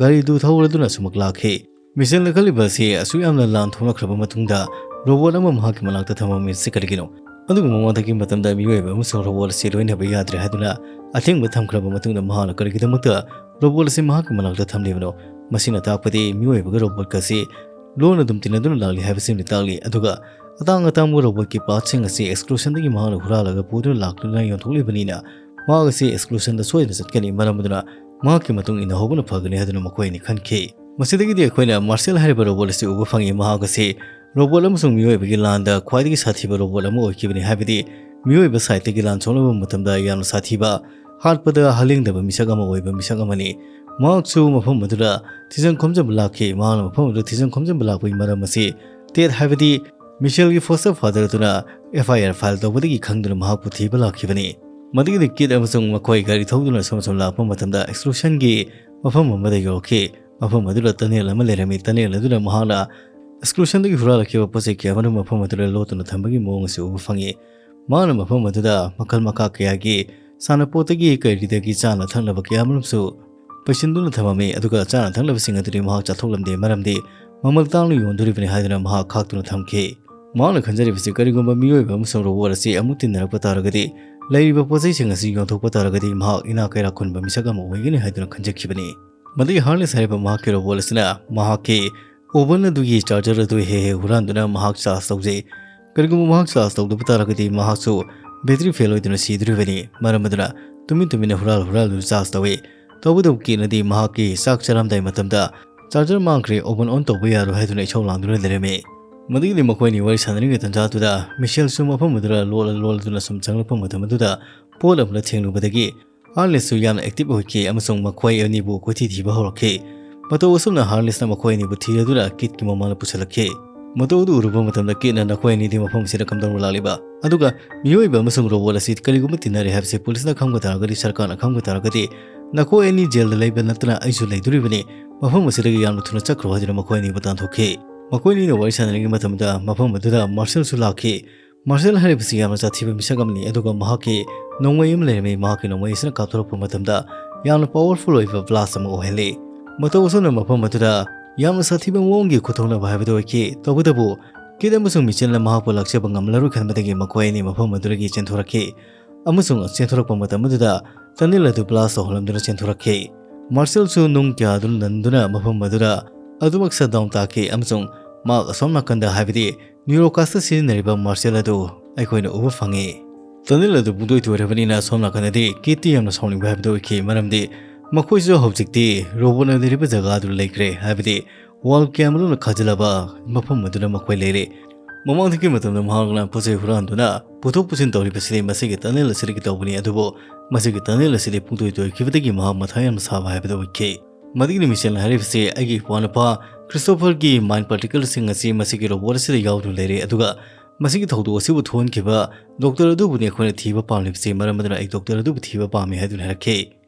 ꯒꯥꯔꯤꯗꯨ ꯊꯧꯔꯗꯨꯅ ꯑꯁꯨꯃꯛ ꯂꯥꯛꯈꯤ꯫ ꯃꯤꯁꯦꯜꯅ ꯈꯜꯂꯤꯕ ꯑꯁꯤ ꯑꯁꯨꯛ ꯌꯥꯝꯅ ꯂꯥꯟ ꯊꯣꯛꯂꯛꯈ꯭ꯔꯕ ꯃꯇꯨꯡꯗ ꯔꯣꯕꯣꯠ ꯑꯃ ꯃꯍꯥꯛꯀꯤ ꯃꯅꯥꯛꯇ ꯊꯝꯃꯝꯃꯤꯕꯁꯤ ꯀꯔꯤꯒꯤꯅꯣ? ꯑꯗꯨꯒꯨꯝꯕ ꯃꯇꯝꯒꯤ ꯃꯇꯝꯗ ꯃꯤꯑꯣꯏꯕ ꯑꯃꯁꯨꯡ ꯔꯣꯕꯣꯠ ꯑꯁꯤ ꯂꯣꯏꯅꯕ ꯌꯥꯗ꯭ꯔꯦ ꯍꯥꯏꯗꯨꯅ ꯑꯊꯤꯡꯕ ꯊꯝꯈ꯭ꯔꯕ ꯃꯇꯨꯡꯗ ꯃꯍꯥꯛꯅ ꯀꯔꯤꯒꯤꯗꯃꯛꯇ ꯔꯣꯕꯣꯠ ꯑꯁꯤ ꯃꯍꯥꯛꯀꯤ ꯃꯅꯥꯛꯇ ꯊꯝꯂꯤꯕꯅꯣ? ꯃꯁꯤꯅ ꯇꯥꯛꯄꯗꯤ ꯃꯤꯑꯣꯏꯕꯒ ꯔꯣꯕꯣꯠꯀ ꯑꯁꯤ ꯂꯣꯟꯅ ꯑꯗꯨꯝ ꯇꯤꯟꯅꯗꯨꯅ ꯂꯥꯛꯂꯤ ꯍꯥꯏꯕꯁꯤꯃꯗꯤ ꯇꯥꯛꯂꯤ꯫ ꯑꯗꯨꯒ ꯑꯇꯥꯡ ꯑꯇꯥꯡꯕ ꯔꯣꯕꯣꯠꯀꯤ ꯄꯥꯔꯠꯁꯤꯡ ꯑꯁꯤ ꯑꯦꯛꯁꯀ꯭ꯂꯨꯁꯟꯗꯒꯤ ꯃꯍꯥꯛꯅ ꯍꯨꯔꯥꯜꯂꯒ ꯄꯨꯗꯨꯅ ꯂꯥꯛꯇꯨꯅ ꯌꯣꯟꯊꯣꯛꯂꯤꯕꯅꯤꯅ ꯃꯍꯥꯛ ꯑꯁꯤ ꯑꯦꯛꯁꯀ꯭ꯂꯨꯁꯟꯗ ꯁꯣꯏꯗꯅ ꯆꯠꯀꯅꯤ꯫ ꯃꯔꯝ ꯑꯗꯨꯅ ꯃꯍꯥꯛꯀꯤ ꯃꯇꯨꯡ ꯏꯟꯅ ꯍꯧꯕꯅ ꯐꯒꯅꯤ ꯍꯥꯏꯗꯨꯅ ꯃꯈꯣꯏ ꯑꯅꯤ ꯈꯟꯈꯤ꯫ ꯃꯁꯤꯗꯒꯤꯗꯤ ꯑꯩꯈꯣꯏꯅ ꯃꯥꯔꯁꯦꯜ ꯍꯥꯏꯔꯤꯕ ꯔꯣꯕꯣꯠ ꯑꯁꯤ ꯎꯕ ꯐꯪꯉꯤ꯫ ꯃꯍꯥꯛ ꯑꯁꯤ ꯔꯣꯕꯣꯠ ꯑꯃꯁꯨꯡ ꯃꯤꯑꯣꯏꯕꯒꯤ ꯂꯥꯟꯗ ꯈ꯭ꯋꯥꯏꯗꯒꯤ ꯁꯥꯊꯤꯕ ꯔꯣꯕꯣꯠ ꯑꯃ ꯑꯣꯏꯈꯤꯕꯅꯤ꯫ ꯍꯥꯏꯕꯗꯤ ꯃꯤꯑꯣꯏꯕ ꯁꯥꯏꯠꯇꯒꯤ ꯂꯥꯟ ꯁꯣꯛꯅꯕ ꯃꯇꯝꯗ ꯌꯥꯝꯅ ꯁꯥꯊꯤꯕ, ꯍꯥꯠꯄꯗ ꯍꯥꯂꯦꯡꯗꯕ ꯃꯤꯁꯛ ꯑꯃ ꯑꯣꯏꯕ ꯃꯤꯁꯛ ꯑꯃꯅꯤ꯫ ꯃꯍꯥꯛꯁꯨ ꯃꯐꯝ ꯑꯗꯨꯗ ꯊꯤꯖꯪ ꯈꯣꯝꯖꯟꯕ ꯂꯥꯛꯈꯤ꯫ ꯃꯍꯥꯛꯅ ꯃꯐꯝ ꯑꯗꯨꯗ ꯊꯤꯖꯪ ꯈꯣꯝꯖꯟꯕ ꯂꯥꯛꯄꯒꯤ ꯃꯔꯝ ꯑꯁꯤ ꯇꯦꯠ, ꯍꯥꯏꯕꯗꯤ ꯃꯤꯁꯦꯜꯒꯤ ꯐꯣꯁꯇꯔ ꯐꯥꯗꯔ ꯑꯗꯨꯅ ꯑꯦꯐ ꯑꯥꯏ ꯑꯥꯔ ꯐꯥꯏꯜ ꯇꯧꯕꯗꯒꯤ ꯈꯪꯗꯨꯅ ꯃꯍꯥꯛꯄꯨ ꯊꯤꯕ ꯂꯥꯛꯈꯤꯕꯅꯤ꯫ ꯃꯗꯨꯒꯤꯗꯤ ꯀꯤꯠ ꯑꯃꯁꯨꯡ ꯃꯈꯣꯏ ꯒꯥꯔꯤ ꯊꯧꯗꯨꯅ ꯁꯨꯝ ꯁꯨꯝ ꯂꯥꯛꯄ ꯃꯇꯝꯗ ꯑꯦꯛꯁꯀ꯭ꯂꯨꯁꯟꯒꯤ ꯃꯐꯝ ꯑꯃꯗ ꯌꯧꯔꯛꯈꯤ꯫ ꯃꯐꯝ ꯑꯗꯨꯗ ꯇꯅꯦꯜ ꯑꯃ ꯂꯩꯔꯝꯃꯤ꯫ ꯇꯅꯦꯜ ꯑꯗꯨꯗ ꯃꯍꯥꯛꯅ ꯑꯦꯛꯁꯀ꯭ꯂꯨꯁꯟꯗꯒꯤ ꯍꯨꯔꯥꯜꯂꯛꯈꯤꯕ ꯄꯣꯠ ꯆꯩ ꯀꯌꯥ ꯑꯃꯔꯣꯝ ꯃꯐꯝ ꯑꯗꯨꯗ ꯂꯣꯠꯇꯨꯅ ꯊꯝꯕꯒꯤ ꯃꯑꯣꯡ ꯑꯁꯤ ꯎꯕ ꯐꯪꯉꯤ꯫ ꯃꯍꯥꯛꯅ ꯃꯐꯝ ꯑꯗꯨꯗ ꯃꯈꯜ ꯃꯈꯥ ꯀꯌꯥꯒꯤ ꯁꯥꯟꯅꯄꯣꯠꯇꯒꯤ ꯀꯔꯤꯗꯒꯤ ꯆꯥꯅ ꯊꯛꯅꯕ ꯀꯌꯥ ꯑꯃꯔꯣꯝꯁꯨ ꯄꯩꯁꯤꯟꯗꯨꯅ ꯊꯝꯃꯝꯃꯤ꯫ ꯑꯗꯨꯒ ꯆꯥꯅ ꯊꯛꯅꯕꯁꯤꯡ ꯑꯗꯨꯗꯤ ꯃꯍꯥꯛ ꯆꯥꯊꯣꯛꯂꯝꯗꯦ, ꯃꯔꯝꯗꯤ ꯃꯃꯜ ꯇꯥꯡꯅ ꯌꯣꯟꯗꯣꯔꯤꯕꯅꯤ ꯍꯥꯏꯗꯨꯅ ꯃꯍꯥꯛ ꯈꯥꯛꯇꯨꯅ ꯊꯝꯈꯤ꯫ ꯃꯍꯥꯛꯅ ꯈꯟꯖꯔꯤꯕꯁꯤ ꯀꯔꯤꯒꯨꯝꯕ ꯃꯤꯑꯣꯏꯕ ꯑꯃꯁꯨꯡ ꯔꯣꯕꯣꯠ ꯑꯁꯤ ꯑꯃꯨꯛ ꯇꯤꯟꯅꯔꯛꯄ ꯇꯥꯔꯒꯗꯤ, ꯂꯩꯔꯤꯕ ꯄꯣꯠ ꯆꯩꯁꯤꯡ ꯑꯁꯤ ꯌꯣꯟꯊꯣꯛꯄ ꯇꯥꯔꯒꯗꯤ ꯃꯍꯥꯛ ꯏꯅꯥꯛ ꯀꯩꯔꯥꯛ ꯈꯨꯟꯕ ꯃꯤꯁꯛ ꯑꯃ ꯑꯣꯏꯒꯅꯤ ꯍꯥꯏꯗꯨꯅ ꯈꯟꯖꯈꯤꯕꯅꯤ꯫ ꯃꯗꯨꯒꯤ ꯍꯥꯔꯅꯦꯁ ꯍꯥꯏꯔꯤꯕ ꯃꯍꯥꯛꯀꯤ ꯔꯣꯕꯣꯠ ꯑꯁꯤꯅ ꯃꯍꯥꯛꯀꯤ ꯑꯣꯚꯟ ꯑꯗꯨꯒꯤ ꯆꯥꯔꯖꯔ ꯑꯗꯨ ꯍꯦꯛ ꯍꯦꯛ ꯍꯨꯔꯥꯟꯗꯨꯅ ꯃꯍꯥꯛ ꯆꯥꯔꯖ ꯇꯧꯖꯩ꯫ ꯀꯔꯤꯒꯨꯝꯕ ꯃꯍꯥꯛ ꯆꯥꯔꯖ ꯇꯧꯗꯕ ꯇꯥꯔꯒꯗꯤ ꯃꯍꯥꯛꯁꯨ ꯕꯦꯇ꯭ꯔꯤ ꯐꯦꯜ ꯑꯣꯏꯗꯨꯅ ꯁꯤꯗꯣꯔꯤꯕꯅꯤ꯫ ꯃꯔꯝ ꯑꯗꯨꯅ ꯇꯨꯃꯤꯟ ꯇꯨꯃꯤꯟꯅ ꯍꯨꯔꯥꯜ ꯍꯨꯔꯥꯜꯗꯨꯅ ꯆꯥꯔꯖ ꯇꯧꯏ꯫ ꯇꯧꯕꯇꯕꯨ ꯀꯤꯠꯅꯗꯤ ꯃꯍꯥꯛꯀꯤ ꯆꯥꯛ ꯆꯥꯔꯝꯗꯥꯏ ꯃꯇꯝꯗ ꯆꯥꯔꯖꯔ ꯃꯥꯡꯈ꯭ꯔꯦ, ꯑꯣꯚꯟ ꯑꯣꯟ ꯇꯧꯕ ꯌꯥꯔꯣꯏ ꯍꯥꯏꯗꯨꯅ ꯏꯁꯧ ꯂꯥꯡꯗꯨꯅ ꯂꯩꯔꯝꯃꯤ꯫ ꯃꯗꯨꯒꯤꯗꯤ ꯃꯈꯣꯏꯅꯤ ꯋꯥꯔꯤ ꯁꯥꯟꯅꯔꯤꯉꯩ ꯇꯟꯖꯥꯗꯨꯗ ꯃꯤꯁꯦꯜꯁꯨ ꯃꯐꯝ ꯑꯗꯨꯗ ꯂꯣꯠꯂ ꯂꯣꯠꯂꯗꯨꯅ ꯁꯨꯝ ꯆꯪꯂꯛꯄ ꯃꯇꯝ ꯑꯗꯨꯗ ꯄꯣꯠ ꯑꯃꯗ ꯊꯦꯡꯂꯨꯕꯗꯒꯤ ꯍꯥꯔꯅꯦꯁꯁꯨ ꯌꯥꯝꯅ ꯑꯦꯛꯇꯤꯚ ꯑꯣꯏꯈꯤ ꯑꯃꯁꯨꯡ ꯃꯈꯣꯏ ꯑꯅꯤꯕꯨ ꯀꯣꯏꯊꯤ ꯊꯤꯕ ꯍꯧꯔꯛꯈꯤ꯫ ꯃꯇꯧ ꯑꯁꯨꯝꯅ ꯍꯥꯔꯅꯦꯁꯅ ꯃꯈꯣꯏ ꯑꯅꯤꯕꯨ ꯊꯤꯔꯗꯨꯅ ꯀꯤꯠꯀꯤ ꯃꯃꯥꯡꯗ ꯄꯨꯁꯤꯜꯂꯛꯈꯤ꯫ ꯃꯇꯧ ꯑꯗꯨ ꯎꯔꯨꯕ ꯃꯇꯝꯗ ꯀꯤꯠꯅ "ꯅꯈꯣꯏ ꯑꯅꯤꯗꯤ ꯃꯐꯝ ꯑꯁꯤꯗ ꯀꯝꯗꯧꯅ ꯂꯥꯛꯂꯤꯕ? ꯑꯗꯨꯒ ꯃꯤꯑꯣꯏꯕ ꯑꯃꯁꯨꯡ ꯔꯣꯕꯣꯠ ꯑꯁꯤ ꯀꯔꯤꯒꯨꯝꯕ ꯇꯤꯟꯅꯔꯦ ꯍꯥꯏꯕꯁꯤ ꯄꯨꯂꯤꯁꯅ ꯈꯪꯕ ꯇꯥꯔꯒꯗꯤ, ꯁꯔꯀꯥꯔꯅ ꯈꯪꯕ ꯇꯥꯔꯒꯗꯤ, ꯅꯈꯣꯏ ꯑꯅꯤ ꯖꯦꯜꯗ ꯂꯩꯕ ꯅꯠꯇꯅ ꯑꯩꯁꯨ ꯂꯩꯗꯣꯔꯤꯕꯅꯤ꯫ ꯃꯐꯝ ꯑꯁꯤꯗꯒꯤ ꯌꯥꯝꯅ ꯊꯨꯅ ꯆꯠꯈ꯭ꯔꯣ" ꯍꯥꯏꯗꯨꯅ ꯃꯈꯣꯏ ꯑꯅꯤꯕꯨ ꯇꯥꯟꯊꯣꯛꯈꯤ꯫ ꯃꯈꯣꯏ ꯑꯅꯤꯅ ꯋꯥꯔꯤ ꯁꯥꯟꯅꯔꯤꯉꯩ ꯃꯇꯝꯗ ꯃꯐꯝ ꯑꯗꯨꯗ ꯃꯥꯔꯁꯦꯜꯁꯨ ꯂꯥꯛꯈꯤ꯫ ꯃꯥꯔꯁꯦꯜ ꯍꯥꯏꯔꯤꯕꯁꯤ ꯌꯥꯝꯅ ꯁꯥꯊꯤꯕ ꯃꯤꯁꯛ ꯑꯃꯅꯤ, ꯑꯗꯨꯒ ꯃꯍꯥꯛꯀꯤ ꯅꯣꯡꯃꯩ ꯑꯃ ꯂꯩꯔꯝꯃꯤ꯫ ꯃꯍꯥꯛꯀꯤ ꯅꯣꯡꯃꯩ ꯑꯁꯤꯅ ꯀꯥꯞꯊꯣꯔꯛꯄ ꯃꯇꯝꯗ ꯌꯥꯝꯅ powerful ꯑꯣꯏꯕ blast ꯑꯃ ꯑꯣꯏꯍꯜꯂꯤ꯫ ꯃꯇꯧ ꯑꯁꯨꯝꯅ ꯃꯐꯝ ꯑꯗꯨꯗ ꯌꯥꯝꯅ ꯁꯥꯊꯤꯕ ꯃꯑꯣꯡꯒꯤ ꯈꯨꯠꯊꯧꯅꯕ ꯍꯥꯏꯕꯗꯨ ꯑꯣꯏꯈꯤ꯫ ꯇꯧꯕꯇꯕꯨ ꯀꯤꯠ ꯑꯃꯁꯨꯡ ꯃꯤꯆꯦꯜꯅ ꯃꯍꯥꯛꯄꯨ ꯂꯥꯛꯆꯕ ꯉꯝꯂꯔꯣꯏ ꯈꯟꯕꯗꯒꯤ ꯃꯈꯣꯏ ꯑꯅꯤ ꯃꯐꯝ ꯑꯗꯨꯗꯒꯤ ꯆꯦꯟꯊꯣꯔꯛꯈꯤ꯫ ꯑꯃꯁꯨꯡ ꯆꯦꯟꯊꯣꯔꯛꯄ ꯃꯇꯝ ꯑꯗꯨꯗ tunnel ꯑꯗꯨ blast ꯇꯧꯍꯜꯂꯝꯗꯨꯅ ꯆꯦꯟꯊꯣꯔꯛꯈꯤ꯫ ꯃꯥꯔꯁꯦꯜꯁꯨ ꯅꯨꯡ ꯀꯌꯥ ꯑꯗꯨꯅ ꯅꯟꯗꯨꯅ ꯃꯐꯝ ꯑꯗꯨꯗ ꯑꯗꯨꯃꯛ shut down ꯇꯥꯈꯤ, ꯑꯃꯁꯨꯡ ꯃꯍꯥꯛ ꯑꯁꯣꯝ ꯅꯥꯀꯟꯗ, ꯍꯥꯏꯕꯗꯤ ꯅ꯭ꯌꯨꯔꯣꯀꯥꯁꯇ ꯁꯤꯖꯤꯟꯅꯔꯤꯕ ꯃꯥꯔꯁꯦꯜ ꯑꯗꯨ ꯑꯩꯈꯣꯏꯅ ꯎꯕ ꯐꯪꯉꯤ꯫ Tunnel ꯑꯗꯨ ꯄꯨꯡꯇꯣꯏ ꯇꯣꯏꯔꯕꯅꯤꯅ ꯑꯁꯣꯝ ꯅꯥꯀꯟꯗꯗꯤ ꯀꯤꯠꯇꯤ ꯌꯥꯝꯅ ꯁꯥꯎꯅꯤꯡꯕ ꯍꯥꯏꯕꯗꯨ ꯑꯣꯏꯈꯤ, ꯃꯔꯝꯗꯤ ꯃꯈꯣꯏꯁꯨ ꯍꯧꯖꯤꯛꯇꯤ ꯔꯣꯕꯣꯠꯅ ꯂꯩꯔꯤꯕ ꯖꯒꯥ ꯑꯗꯨꯗ ꯂꯩꯈ꯭ꯔꯦ, ꯍꯥꯏꯕꯗꯤ wall ꯀꯌꯥꯃꯔꯨꯝꯅ ꯈꯥꯖꯤꯜꯂꯕ ꯃꯐꯝ ꯑꯗꯨꯗ ꯃꯈꯣꯏ ꯂꯩꯔꯦ꯫ ꯃꯃꯥꯡꯗꯒꯤ ꯃꯇꯝꯗ ꯃꯍꯥꯛꯅ ꯄꯣꯠ ꯆꯩ ꯍꯨꯔꯥꯟꯗꯨꯅ ꯄꯨꯊꯣꯛ ꯄꯨꯁꯤꯟ ꯇꯧꯔꯤꯕꯁꯤꯗꯤ ꯃꯁꯤꯒꯤ tunnel ꯑꯁꯤꯗꯒꯤ ꯇꯧꯕꯅꯤ, ꯑꯗꯨꯕꯨ ꯃꯁꯤꯒꯤ tunnel ꯑꯁꯤꯗꯤ ꯄꯨꯡꯇꯣꯏ ꯇꯣꯏꯈꯤꯕꯗꯒꯤ ꯃꯍꯥꯛ ꯃꯊꯥ ꯌꯥꯝꯅ ꯁꯥꯕ ꯍꯥꯏꯕꯗꯨ ꯑꯣꯏꯈꯤ꯫ ꯃꯗꯨꯒꯤꯗꯤ ꯃꯤꯆꯦꯜꯅ ꯍꯥꯏꯔꯤꯕꯁꯤ, "ꯑꯩꯒꯤ ꯏꯄ꯭ꯋꯥꯅꯨꯄꯥ ꯈ꯭ꯔꯤꯁꯇꯣꯐꯔꯒꯤ mind particleꯁꯤꯡ ꯑꯁꯤ ꯃꯁꯤꯒꯤ ꯔꯣꯕꯣꯠ ꯑꯁꯤꯗ ꯌꯥꯎꯗꯨꯅ ꯂꯩꯔꯦ, ꯑꯗꯨꯒ ꯃꯁꯤꯒꯤ ꯊꯧꯗꯣꯛ ꯑꯁꯤꯕꯨ ꯊꯣꯛꯍꯟꯈꯤꯕ ꯗꯣꯛꯇꯔ ꯑꯗꯨꯕꯨꯅꯤ ꯑꯩꯈꯣꯏꯅ ꯊꯤꯕ ꯄꯥꯝꯂꯤꯕꯁꯤ, ꯃꯔꯝ ꯑꯗꯨꯅ ꯑꯩ ꯗꯣꯛꯇꯔ ꯑꯗꯨꯕꯨ ꯊꯤꯕ ꯄꯥꯝꯃꯤ" ꯍꯥꯏꯗꯨꯅ ꯍꯥꯏꯔꯛꯈꯤ꯫